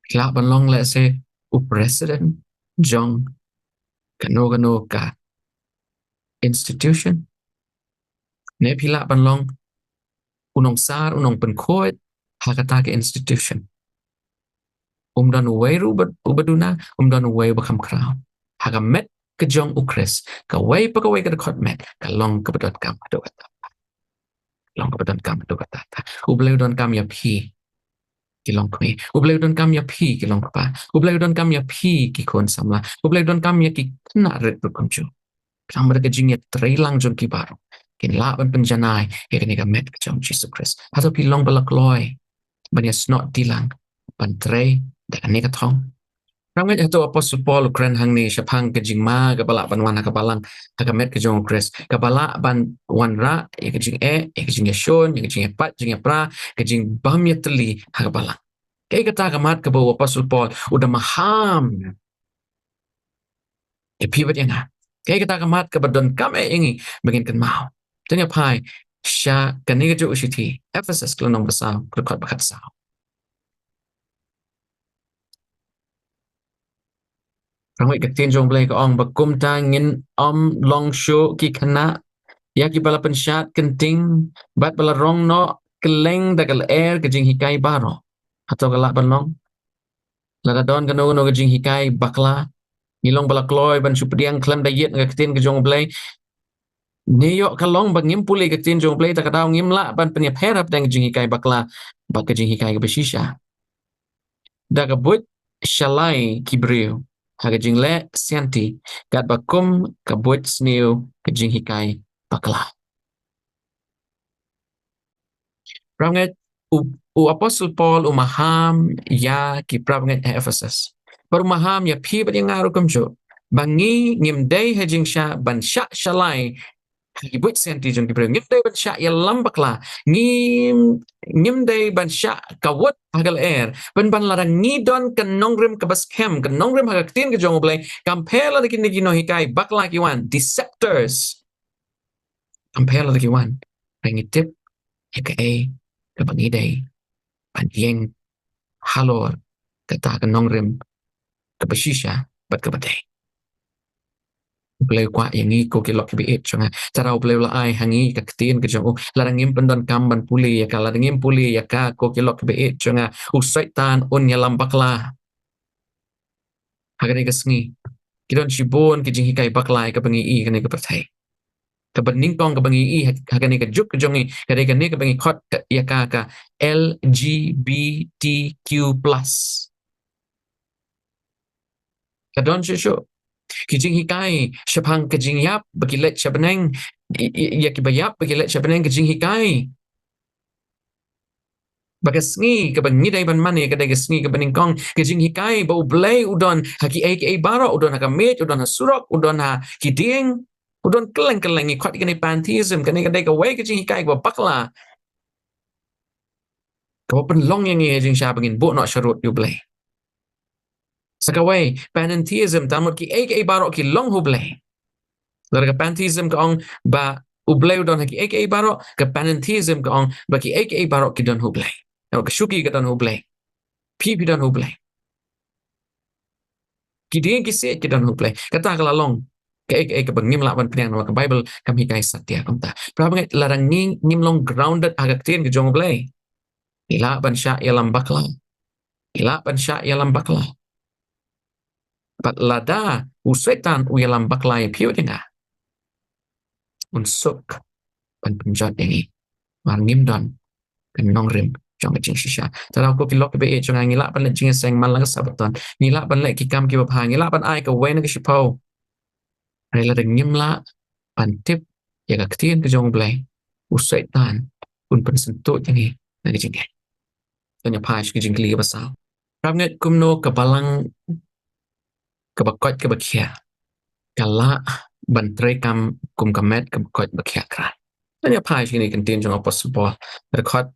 Phi lah ban long, let's say, u president jong kano kano ka institution? Ne phi lah ban long u nongsar, u nongpynkhuid ha kata ka institution? Um don uwei ruh uba, uba duna, um don uwei uba kham khraw. Ha ka met ka jong U Khrist, kawei pa kawei ka dkhot met ka long kaba donkam haduh katta. Long kaba donkam haduh katta. U Blei u donkam ïa phi ki longkmie. U Blei u donkam ïa phi ki longkpa. U Blei u donkam ïa phi ki khun samla. U Blei u donkam ïa ki khynnah rit ruh kumjuh. Tang ba da ka jingïatrei lang jong ki baroh kin lah ban pynjanai ïa kane ka met ka jong U Jisu Khrist. Hato phi long ba la kloi ban ïasnoh dilang ban trei da kane ka thong? Nga ngeit hato u Apostol Paul u kren hangne shaphang ka jingma kaba lah ban wan ha ka balang, ha ka met ka jong U Khrist, kaba lah ban wanrah ïa ka jingeh, ïa ka jingïashun, ïa ka jingïapait, jingïapra, ka jingbym ïatylli ha ka balang. Kaei kata ka mat kaba u Apostol Paul u da maham ïa phi bad ïa nga? Kaei kata ka mat kaba donkam eh ïa ngi ba ngin kynmaw? To ngin ïa phai sha kane kajuh ka shithi, Ephesus ka lynnong ba saw, ka dkhot ba khatsaw. Ka ktien jong U Blei ka ong ba kumta ngin ym long shuh ki khynnah ïa kiba la pynshad kynting bad ba la rong noh kylleng da ka lyer ka jinghikai baroh. Hato ka lah ban long? Lada don kano kano ka jinghikai bakla, ngi long ba la kloi ban shu pdiang khlem da ïeit na ka ktien ka jong U Blei, ne ïoh ka long ba ngim pule ka ktien jong U Blei, ta ka daw ngim lah ban pynïapher hapdeng ka jinghikai bakla bad ka jinghikai kaba shisha. Da ka buit shalai ki briew ha ka jingleh sianti, katba kum ka buit sniew ka jinghikai bakla. Para bangeit, u, u Apostol Paul u maham ïa ki para bangeit ha Ephesus. Bad u maham ïa phi bad ïa nga ruh kumjuh, ba ngi ngim dei ha jingshah ban shah shalai ha ki buit sianti jong ki briew. Ngim dei ban shah ïalam bakla. Ngim, ngim dei ban shah kawut ha ka lyer. Pynban lada ngi don ka nongrim kaba skhem, ka nongrim ha ka ktien ka jong U Blei, kam pher lada kine ki nonghikai bakla ki wan, deceptors. Kam pher lada ki wan. Hynrei ngi tip ïa kaei kaba ngi dei ban ïeng halor kata ka nongrim kaba shisha bad kaba dei. U Blei u kwah ïa ngi ko ki lok kiba ïeit jong nga. Tara U Blei u la ai ha ngi ka ktien ka jong u. Lada ngim pyndonkam ban pule ïa ka, lada ngim pule ïa ka ko ki lok kiba ïeit jong nga, u Soitan un ïalam bakla. Ha kane ka sngi ki don shibun ki jinghikai bakla ïa kaba ngi i ha kane ka pyrthei. Kaba nyngkong kaba ngi i ha, ha kane ka juk ka jong ngi ka dei kane kaba ngi khot ka, ïa ka ka L G B T Q plus. Ka don shuh shuh ki jinghikai shaphang ka jingïap ba ki leit sha bneng, i, i, ïa kiba ïap ba ki leit sha bneng, ka jinghikai ba ka sngi kaba ngi dei ban mane ka dei ka sngi kaba nyngkong, ka jinghikai ba U Blei u don ha kiei kiei baroh, u don ha ka miej, u don ha surok, u don ha ki dieng, u don kylleng kylleng. Ngi khot ïa kane pantheism, kane ka dei kawei ka jinghikai kaba bakla, kaba pynlong ïa ngi ha jingshisha ba ngin buh noh sharud ïa U Blei. Sa kawei, panentheism, tang mut kiei kiei baroh ki long ha U Blei. Lada ka pantheism ka ong ba U Blei u don ha kiei kiei baroh, ka panentheism ka ong ba kiei kiei baroh ki don ha U Blei. Ka shuki ka don ha U Blei. Phi phi don ha U Blei. Ki dieng ki siej ki don ha U Blei. Kata ka la long kaei kaei kaba ngim lah ban pdiang namar ka Baibl kam hikai satia kumta. Para bangeit, lada ngi ngim long grounded ha ka ktien ka jong U Blei, ngi lah ban shah ïalam bakla. Ngi lah ban shah ïalam bakla. Bad lada u Soitan u ïalam bakla ïa phi u dei nga, un suk ban pynjot ïa ngi. Namar ngim don ka nongrim jong ka jingshisha. Tara ko ki lok kiba ïeit jong nga, ngi lah ban leh jingïaseng man la ka Sabaton, ngi lah ban leh ki kam kiba bha, ngi lah ban ai kawei na ka shiphew. Hynrei lada ngim lah ban tip ïa ka ktien ka jong U Blei, u Soitan un pynsyntuid ïa ngi na ka jingngeit. Tang ïa phai sha ka jingkylli kaba saw. Para bangeit, kumno ka balang kaba koit kaba khiah ka lah ban treikam kum ka met kaba koit ba khiah krad? Tang ïa phai sha kine ki ktien jong u Apostol Paul, dkhot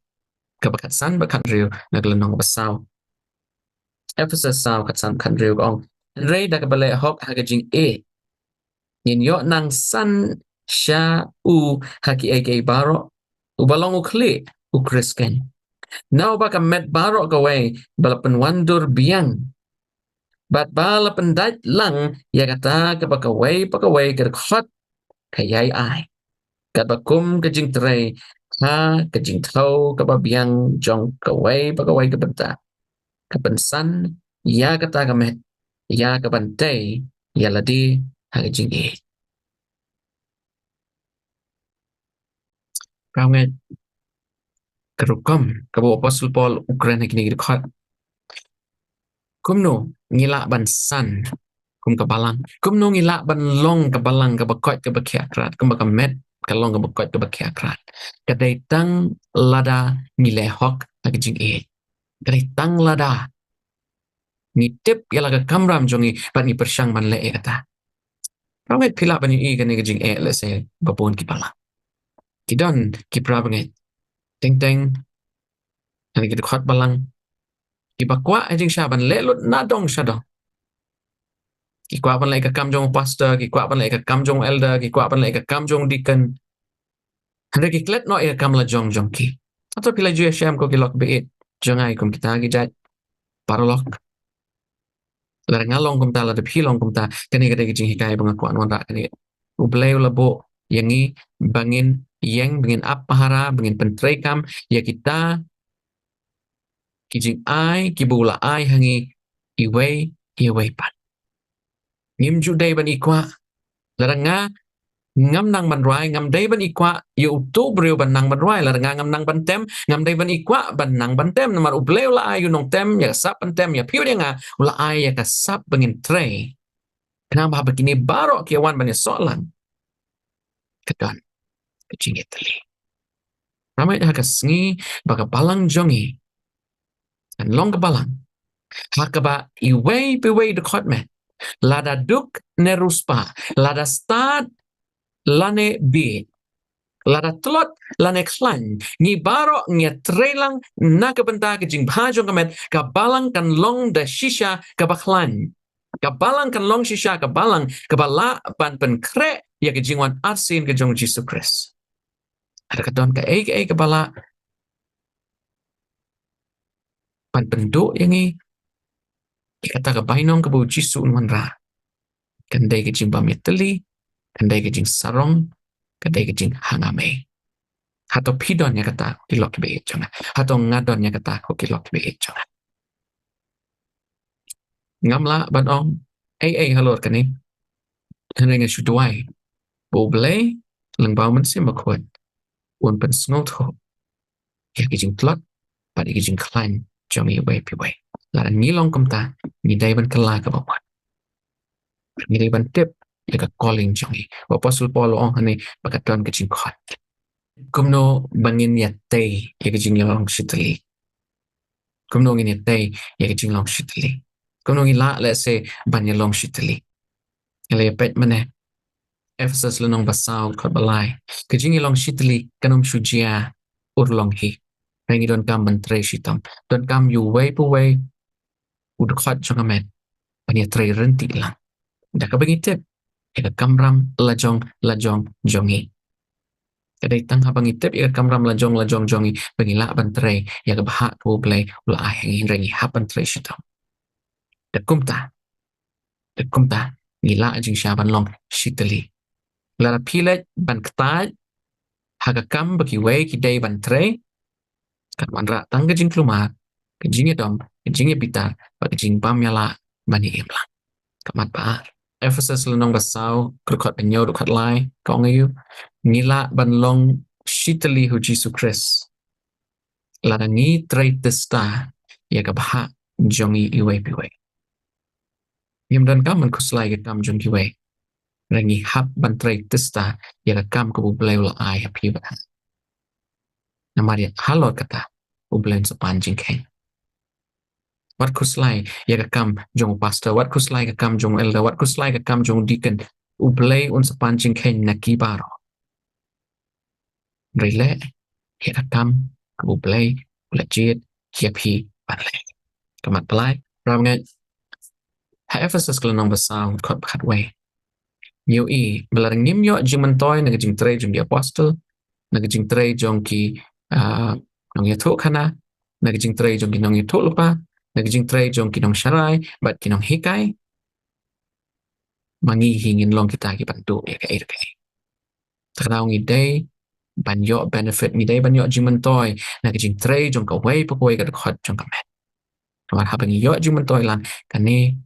kaba khatsan bad khathynriew na ka lynnong kaba saw. Ephesus saw, khatsan khathynriew ka ong, hynrei da kaba leh hok ha ka jingïeit ngin ïoh nang san sha u ha kiei kiei baroh, uba long u khlieh, u Khrist keiñ. Na uba ka met baroh kawei ba la pynwandur biang, bad ba la pyndait lang ïa kata kaba kawei pa kawei ka dkhot ka ïai ai, katba kum ka jingtrei ha ka jingthew kaba biang jong kawei pa kawei ka bynta, ka pynsan ïa kata ka met ïa kaban tei ïa lade ha ka jingïeit. Para bangeit, ka rukom kaba u Apostol Paul u kren ha kine ki dkhot. Kumno ngi lah ban san kum ka balang? Kumno ngi lah ban long ka balang kaba koit kaba khiah krad, kumba ka met ka long kaba koit kaba khiah krad? Ka dei tang lada ngi leh hok ha ka jingïeit. Ka dei tang lada ngi tip ïa la ka kamram jong ngi bad ngi pyrshang ban leh ïa kata. Para bangeit, phi lah ban ïohi kane ka jingeh lehse ba bun ki balang, ki don ki para bangeit teng teng ha kine ki dkhot balang, kiba kwah ha jingshisha ban leh lut na dong sha dong. Ki kwah ban leh ka kam jong u pastor, ki kwah ban leh ka kam jong u elder, ki kwah ban leh ka kam jong u deacon. Hynrei ki klet noh ïa ka kam la jong jong ki. Hato phi la ju ïashem ko ki lok ba ïeit jong nga, kum kita ki jait paralok? Lada nga long kumta, lada phi long kumta, kane ka dei ka jinghikai ba nga kwah wanrah kane. U Blei u la buh ïa ngi ba ngin ïeng, ba ngin ap pahara, ba ngin pyntreikam ïa kita ki jingai kiba u la ai ha ngi iwei ïa iwei pat. Ngim ju dei ban i kwah. Lada nga ngam nang ban rwai, ngam dei ban i kwah ïa uto u briew ban nang ban rwai. Lada nga ngam nang ban tem, ngam dei ban i kwah ban nang ban tem. Namar U Blei u la ai ïa u nongtem ïa ka sap ban tem, ïa phi u dei nga u la ai ïa ka sap ba ngin trei. Khnang ba haba kine baroh ki ïa wan ban ïasoh lang, ka don ka jingïatylli. Namar ha ka sngi ba ka balang jong ngi kan long ka balang ha kaba iwei pa iwei dkhot met, lada duk ne riewspah, lada stad lane bieit, Lada tlot lane khlaiñ, ngi baroh ngi ïatrei lang na ka bynta ka jingbha jong ka met, ka balang kan long da shisha kaba khlaiñ. Ka balang kan long shisha ka balang kaba lah ban pynkhreh ïa ka jingwan arsien ka jong Jisu Khrist. Lada ka don kaei kaei kaba lah ban pynduh ïa ngi ïa kata ka bainong kaba u Jisu un wanrah, kan dei ka jingbym ïatylli, kan dei ka jingsarong, kan dei ka jinghangmei. Hato phi don ïa kata ko ki lok kiba ïeit jong nga? Hato nga don ïa kata ko ki lok kiba ïeit jong nga? Ngam lah ban ong ei ei halor kane, hynrei nga shu duwai ba U Blei lyngba U Mynsiem Bakhuid un pynsngewthuh ïa ki jingtlot bad ïa ki jingkhlaiñ jong ngi iwei pa iwei. Lada ngi long kumta, ngi dei ban kylla kaba mut. Ngi dei ban tip ïa ka calling jong ngi. U Apostol Paul u ong hangne ba ka don ka jingkhot. Kumno ba ngin ïatei ïa ka jinglong shitylli? Kumno ngin ïatei ïa ka jinglong shitylli? Kumno ngi lah lehse ban ïalong shitylli? Ngi la ïa peit mynne, Ephesus lynnong ba saw, dkhot ba lai. Ka jingïalong shitylli kan ym shu jia urlong hi. Hynrei ngi donkam ban trei shitom. Donkam ïa uwei pa uwei u dkhot jong ka met ban ïatrei ryntih lang, da kaba ngi tip ïa ka kamram lajong lajong jong ngi. Ka dei tang haba ngi tip ïa ka kamram lajong lajong jong ngi ba ngi lah ban trei ïa ka bhah kaba U Blei u la ai ha ngi, hynrei ngi hap ban trei shitom. Da kumta, da kumta ngi lah jingshisha ban long shitylli. Lada phi leit ban ktai ha ka kam ba kiwei ki dei ban trei, kan wanrah tang ka jingkulmar, ka jingïadom, ka jingïabitar bad ka jingbym ïalah ban ïa im lang. Ka mat ba ar. Ephesus lynnong ba saw, dkhot ba hynñiew, dkhot lai, ka ong aïu? Ngi lah ban long shitylli ha u Jisu Khrist lada ngi trei tista ïa ka bhah jong ngi iwei pa iwei. Ngim donkam ban khuslai ïa ka kam jong kiwei, hynrei ngi hap ban trei tista ïa ka kam kaba U Blei u la ai ha phi bad ha nga. Namar ïa halor kata U Blei un sa pan jingkheiñ. Wat khuslai ïa ka kam jong u pastor, wat khuslai ïa ka kam jong u elder, wat khuslai ïa ka kam jong u deacon. U Blei un sa pan jingkheiñ na ki baroh. Hynrei leh ïa ka kam kaba U Blei u la jied ïa phi ban leh. Ka mat ba lai, para bangeit, ha Ephesus ka lynnong ba saw, dkhot ba khatwei. Ngi ïohi ba lada ngim ïoh jingmyntoi na ka jingtrei jong ki apostol, na ka jingtrei jong ki, ah, nongïathuhkhana, na ka jingtrei jong ki nongïathuhlypa, na ka jingtrei jong ki nongsharai bad ki nonghikai, ma ngi hi ngin long kita kiban duh ïa kaei kaei. Te kata ngi dei ban ïoh benefit, ngi dei ban ïoh jingmyntoi na ka jingtrei jong kawei pa kawei ka dkhot jong ka met. Namar haba ngi ïoh jingmyntoi lang, kane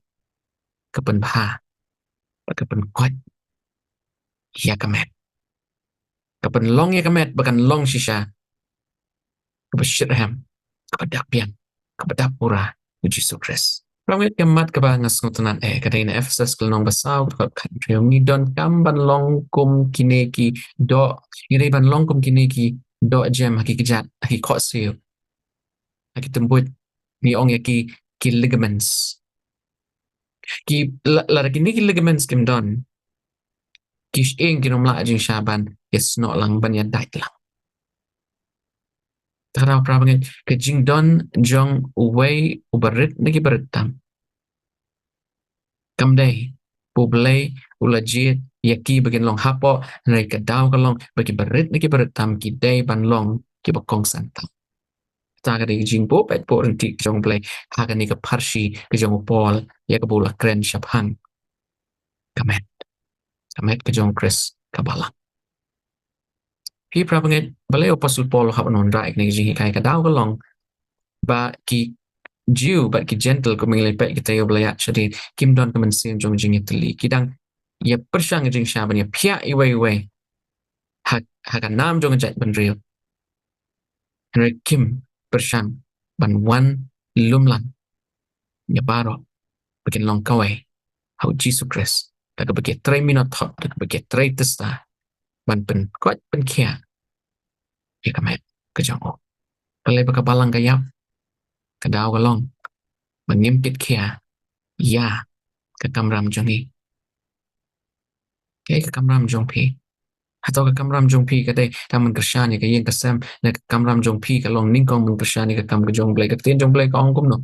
ka pynbha bad ka pynkoit ïa ka met. Ka pynlong ïa ka met ba kan long shisha kaba shitrhem, kaba dak biang, kaba dap pura u Jisu Khrist. Para bangeit, ka mat kaba nga sngewtynnat eh ka dei na Ephesus ka lynnong ba saw, dkhot khathynriew. Ngi donkam ban long kum kine ki doh, ngi dei ban long kum kine ki doh jem ha ki kjat, ha ki khohsiew, ha ki tymbuit, ngi ong ïa ki, ki ligaments. Ki la-, lada kine ki ligaments kim don, ki shyieng kin ym lah jingshisha ban ïasnoh lang, ban ïadait lang. Te kata, para bangeit, ka jingdon jong uwei uba rit na ki barit tam, kam dei ba U Blei u la jied ïa ki ba kin long hapoh, hynrei ka daw ka long ba ki barit na ki barit tam ki dei ban long kiba kongsan tam. Kata ka dei ka jingbuh peit buh ryntih ka jong U Blei ha kane ka pharshi ka jong u Paul ïa kaba u la kren shaphang ka met, ka met ka jong u Khrist ka balang. Phi para bangeit, balei u Apostol Paul u hap ban wanrah ïa kane ka jinghikai? Ka daw ka long ba ki Jiw bad ki Jentil, kumba ngi la peit, kita kiba la ïaid shadien, kim don ka mynsiem jong jingïatylli. Ki dang ïa pyrshang jingshisha ban ïa phiah iwei iwei ha, ha ka nam jong ka jaitbynriew. Hynrei kim pyrshang ban wan lum lang ïa baroh ba kin long kawei ha u Jisu Khrist, da kaba ki trei minot thok, da kaba ki trei tista ban pynkoit pynkhiah ïa ka met ka jong u. Balei? Ba ka balang ka ïap, ka daw ka long ba ngim kit khia ïa ka kamram jong ngi. Kaei ka kamram jong phi? Hato ka kamram jong phi ka dei tang ban kyrshan ïa ka ïing ka sem, ne ka kamram jong phi ka long nyngkong ban kyrshan ïa ka kam ka jong U Blei? Ka ktien jong U Blei ka ong kumno?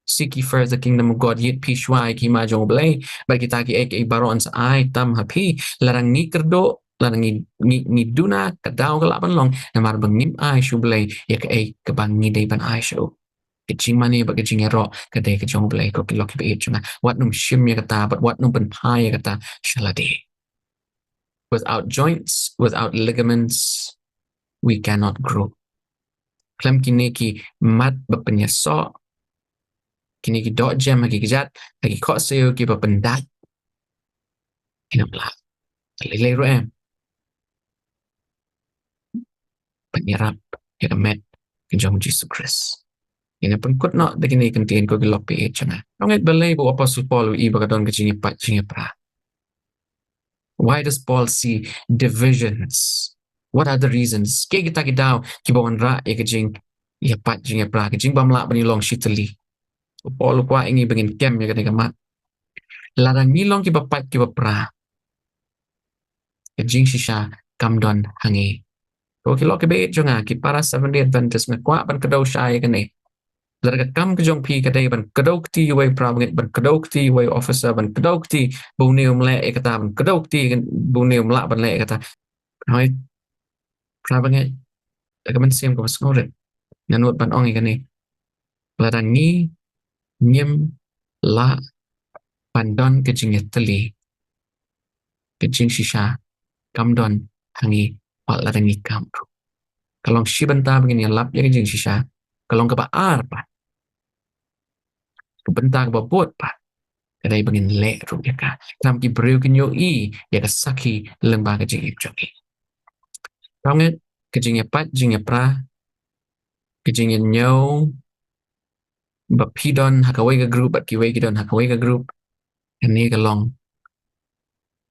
Seek ye first the kingdom of God, ïeit phi shuwa ïa ka hima jong U Blei, bad kita kiei kiei baroh yn sa ai tam ha phi. Lada ngi kyrduh, lada ngi, ngi, ngi duna, ka daw ka lah ban long, namar ba ngim ai sha U Blei ïa kaei kaba ngi dei ban ai sha u. Ka jingmane bad ka jingïaroh ka dei ka jong U Blei, ko ki lok kiba ïeit jong nga. Wat nym shim ïa kata, bad wat nym pynphai ïa kata sha lade. Without joints, without ligaments, we cannot grow. Khlem kine ki mat ba pynïasoh, kine ki dohjem ha ki kjat, ha ki khohsiew kiba pyndait, ngin ym lah. Lei lei ruh em ban ïarap ïa ka met ka jong U Jisu Khrist. Ngin ïa pynkut noh da kine ki kyntien, ko ki lok ba ïeit jong nga. Nga ngeit balei ba u Apostol Paul u i ba ka don ka jingïapait jingïapra? Why does Paul see divisions? What are the reasons? Kiei kita ki daw kiba wanrah ïa ka jingïapait jingïapra, ka jingbymlah ban ïalong shitylli? U Paul u kwah ïa ngi ba ngin kem ïa kane ka mat. Lada ngi long kiba pait kiba pra, ka jingshisha kam don ha ngi. Ko ki lok kiba ïeit jong nga, ki para Seventh Day Adventist, nga kwah ban kdew shai ïa kane. Lada ka kam ka jong phi ka dei ban kdew kti ïa uwei u para bangeit, ban kdew kti ïa uwei u officer, ban kdew kti ba une um leh ïa kata, ban kdew kti ba une um lah ban leh ïa kata. Hooid, para bangeit, da ka mynsiem kaba sngewrit, nga nud ban ong ïa kane. Lada ngi ngim lah ban don ka jingïatylli, ka jingshisha kam don ha ngi, wat lada ngi kam ruh. Ka long shi bynta ba ngin ïalap ïa ka jingshisha. Ka long kaba ar pat, ka bynta kaba bud pat, ka dei ba ngin leh ruh ïa ka. Khnang ba ki briew kin ïohi ïa ka sakhi lyngba ka jingim jong ngi. Para bangeit, ka jingïapait jingïapra, ka jingïañiew ba phi don ha kawei ka group bad kiwei ki don ha kawei ka group, kane ka long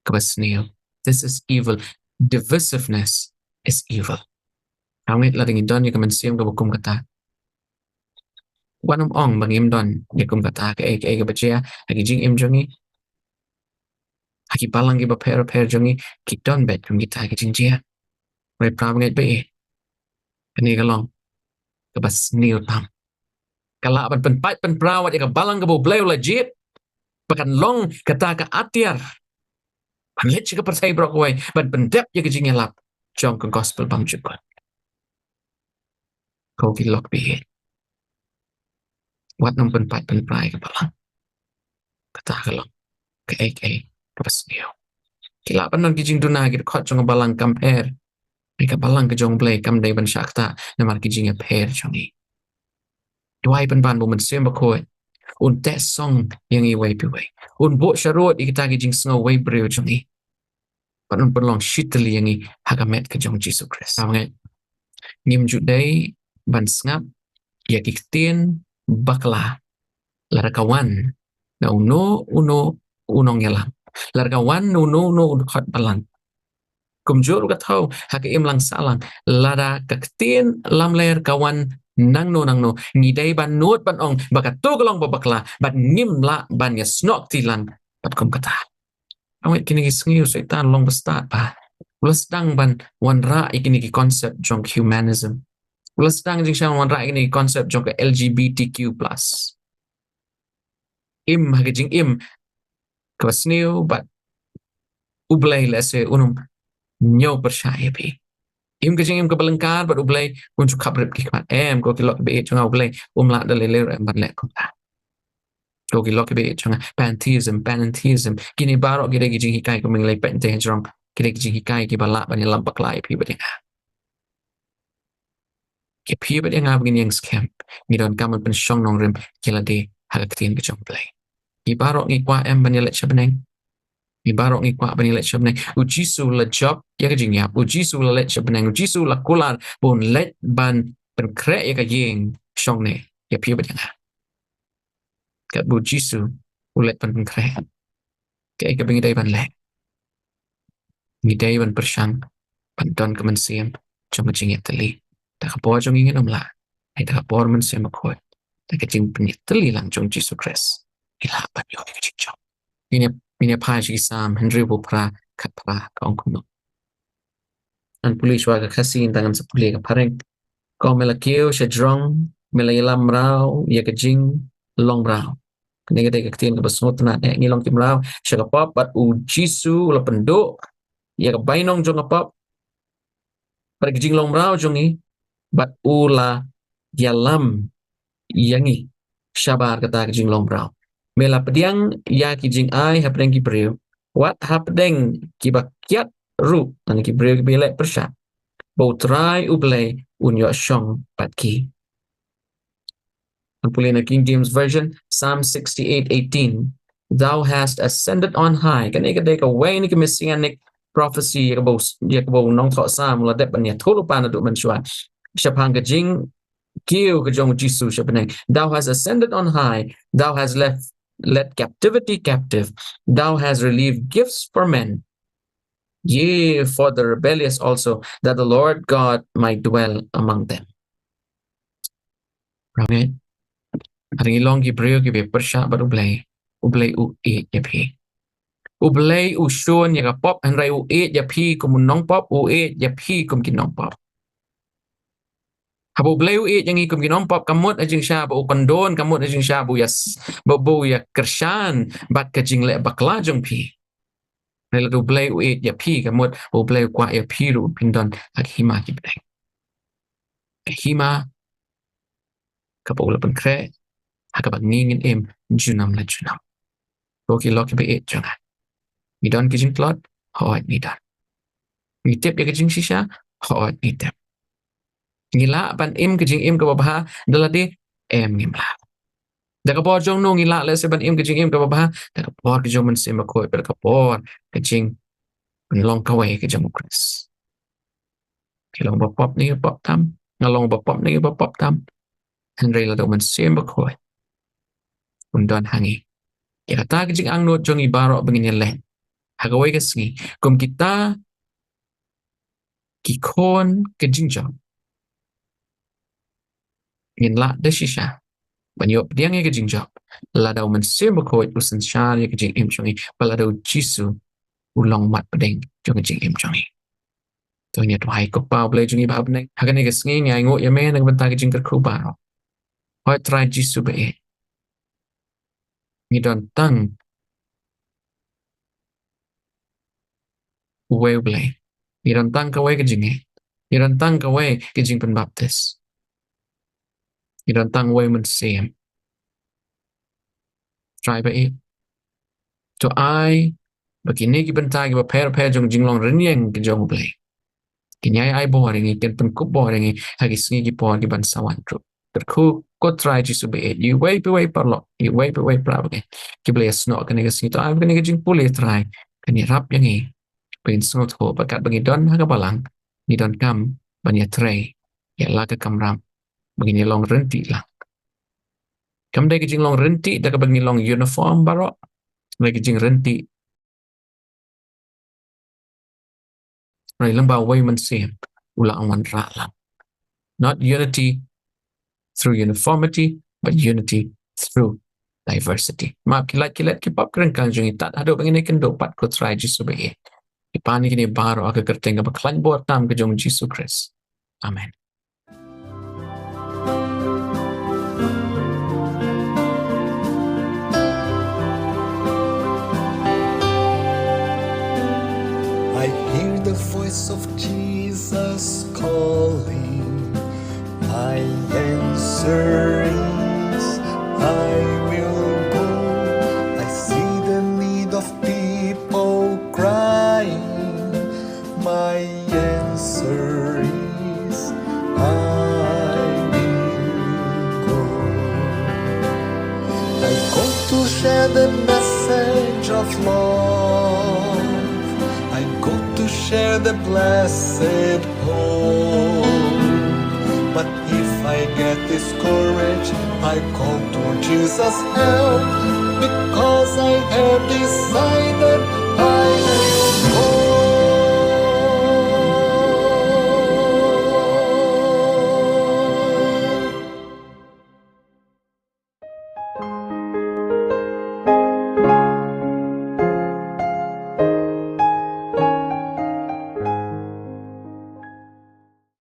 kaba sniew. This is evil. Divisiveness is evil. Para bangeit, lada ngi don ïa ka mynsiem kaba kum kata, wat nym ong ba ngim don ïa kum kata. Kaei kaei kaba jia ha ki jingim jong ngi, ha ki balang kiba pher pher jong ngi, ki don beit kum kita ki jingjia. Hynrei para bangeit ba ïeit, kane ka long kaba sniew tam. Ka lah ban pynpait pynpra wat ïa ka balang kaba U Blei u la jied, ba kan long kata ka atiar ban leit sha ka pyrthei baroh kawei, ban pyndep ïa ka jingïalap jong ka gospel bymjukut. Ko ki lok ba ïeit, wat nym pynpait pynpra ïa ka balang. Kata ka long kaei kaei kaba sniew. Ki lah ban don ki jingduna, ki dkhot jong ka balang kam pher. Hynrei ka balang ka jong U Blei kam dei ban shah ktah namar ki jingïapher jong ngi. Duwai pynban ba U Mynsiem Bakhuid un teh song ïa ngi iwei pa iwei, un buh sharud ïa kita ki jingsngew wei briew jong ngi, bad un pynlong shitylli ïa ngi ha ka met ka jong U Jisu Khrist. Para bangeit, ngim ju dei ban sngap ïa ki ktien bakla lada ka wan na uno uno u nongïalam, lada ka wan na uno uno u dkhot balang. Kumjuh ruh ka thew ha ka imlang sahlang, lada ka ktien lamler ka wan nangno nangno, ngi dei ban nud ban ong ba kato ka long ba bakla, bad ngim lah ban ïasnoh kti lang bad kum kata. Hooid, kine ki sngi u Soitan u long ba stad bha. U la sdang ban wanrah ïa kine ki concept jong humanism. U la sdang jingshah wanrah ïa kine ki concept jong ka L G B T Q plus. Im ha ka jingim kaba sniew bad U Blei lehse un ym ñiew pyrshah ïa phi. Im ka jingim kaba lyngkar bad U Blei, un ju khapbrip ki khmat. Em, ko ki lok kiba ïeit jong nga, U Blei um lah da lei lei ruh em ban leh kumta. Ko ki lok kiba ïeit jong nga, pantheism, panentheism, kine baroh ki dei ki jinghikai, kumba ngi la peit hynrei hajrong, ki dei ki jinghikai kiba lah ban ïalam bakla ïa phi bad ïa nga. Ïa phi bad ïa nga ba ngin ïeng skhem, ngi donkam ban pynshong nongrim ïa lade ha ka ktien ka jong U Blei. Ngi baroh ngi kwah em ban ïaleit sha bneng? Ngi baroh ngi kwah ban ïaleit sha bneng. U Jisu u la jop ïa ka jingïap. U Jisu u la leit sha bneng. U Jisu u la kular ba un leit ban pynkhreh ïa ka ïing shongne ïa phi bad ïa nga. Katba U Jisu u leit ban pynkhreh, kaei kaba ngi dei ban leh? Ngi dei ban pyrshang ban don ka mynsiem jong ka jingïatylli. Da ka bor jong ngi ngin ym lah. Hynrei da ka bor Mynsiem Bakhuid, da ka jingpynïatylli lang jong U Jisu Khrist, ngi lah ban ïoh ïa ka jingjop. Ngin ïa, ngin ïa phai sha ki Salm hynriewphew phra, khatphra, ka ong kumno: Ngan pule shuwa ka Khasi, ngan sa pule ka phareng. Ko me la kiew sha jrong, me la ïalam mraw ïa ka jinglong mraw. Kane ka dei ka ktien kaba sngewtynnat, eh, ngi long ki mraw sha ka pop, bad u Jisu u la pynduh ïa ka bainong jong ka pop bad ka jinglong mraw jong ngi, bad u la ïalam ïa ngi shabar kata ka jinglong mraw. Me la pdiang ïa ki jingai hapdeng ki briew, wat hapdeng kiba kiad ruh, lane ki briew kiba leh pyrshah, ba U Trai U Blei un ïoh shong bad ki. Ngan pule na King James Version, Psalm sixty-eight eighteen. "Thou hast ascended on high." Kane ka dei kawei na ki messianic prophecy ïa kaba u, ïa kaba u nongthoh Psalm u la dep ban ïathuh lypa naduh mynshuwa shaphang ka jingkiew ka jong u Jisu sha bneng. "Thou hast ascended on high, thou hast left, led captivity captive, thou hast relieved gifts for men, yea, for the rebellious also, that the Lord God might dwell among them." Right? Hynrei ngi long ki briew kiba pyrshah bad U Blei, U Blei u ïeit ïa phi. U Blei u shun ïa ka pop, hynrei u ïeit ïa phi kum u nongpop, u ïeit ïa phi kum ki nongpop. Haba U Blei u ïeit ïa ngi kum ki nongpop, ka mut ha jingshisha ba u kyndon, ka mut ha jingshisha ba u ïa s-, ba, ba u ïa kyrshan bad ka jingleh bakla jong phi. Hynrei lada U Blei u ïeit ïa phi, ka mut U Blei u kwah ïa phi ruh phin don ha ka hima ki bneng. Ka hima kaba u la pynkhreh ha kaba ngi ngin im junom la junom. Ko ki lok kiba ïeit jong nga, ngi don ki jingtlot? Hooid ngi don. Ngi tip ïa ka jingshisha? Hooid ngi tip. Ngi lah ban im ka jingim kaba bha da lade? Em, ngim lah. Da ka bor jong no ngi lah lehse ban im ka jingim kaba bha? Da ka bor ka jong u Mynsiem Bakhuid, bad da ka bor ka jingpynlong kawei ka jong U Khrist. Phi long ba pop ne ba pop tam, nga long ba pop ne ba pop tam, hynrei lada u Mynsiem Bakhuid un don ha ngi, ïa kata ka jingangnud jong ngi baroh ba ngin ïaleh ha kawei ka sngi kum kita ki khun ka jingjop, ngin lah da shisha ban ïoh pdiang ïa ka jingjop lada u Mynsiem Bakhuid u synshar ïa ka jingim jong ngi, bad lada u Jisu u long mat pdeng jong ka jingim jong ngi. To ngin ïa duwai. Ko Pa U Blei jong ngi ba ha bneng, ha kane ka sngi ngi ainguh ïa me na ka bynta ki jingkyrkhu baroh. Hooid Trai Jisu ba ïeit, ngi don tang uwei U Blei. Ngi don tang kawei ka jingngeit. Ngi don tang kawei ka jingpynbaptis. Ngi don tang uwei u Mynsiem. Trai ba ïeit, to ai ba kine ki bynta kiba pher pher jong ka jinglong rynïeng ka jong U Blei, kin ïai ai bor ïa ngi, kin pynkup bor ïa ngi ha ki sngi ki por ki ban sa wan ruh. Kyrkhu ko Trai Jisu ba ïeit, ïa uwei pa uwei u paralok, ïa uwei pa uwei u para bangeit kiba la ïasnoh kane ka sngi, to ai ba kane ka jingpule Trai kan ïarap ïa ngi ba ngin sngewthuh ba katba ngi don ha ka balang, ngi donkam ban ïatrei ïa la ka kamram ba ngin ïa long ryntih lang. Kam dei ka jinglong ryntih da kaba ngi long uniform baroh, hynrei ka jingryntih hynrei lyngba uwei u Mynsiem u la wanrah lang. Not unity through uniformity, but unity through diversity. Map ki lait ki let ki pop ki ryngkang jong ngi, tad haduh ba ngin ïakynduh pat ko Trai Jisu ba ïeit. Ngi pan ïa kine baroh ha ka kyrteng kaba khlaiñ bor tam ka jong U Jisu Khrist. Amen. I hear the voice of Jesus calling. My answer is, I will go. I see the need of people crying. My answer is, I will go. I go to share the message of love. I go to share the blessed hope. But if I get discouraged, I call to Jesus' help, because I have decided I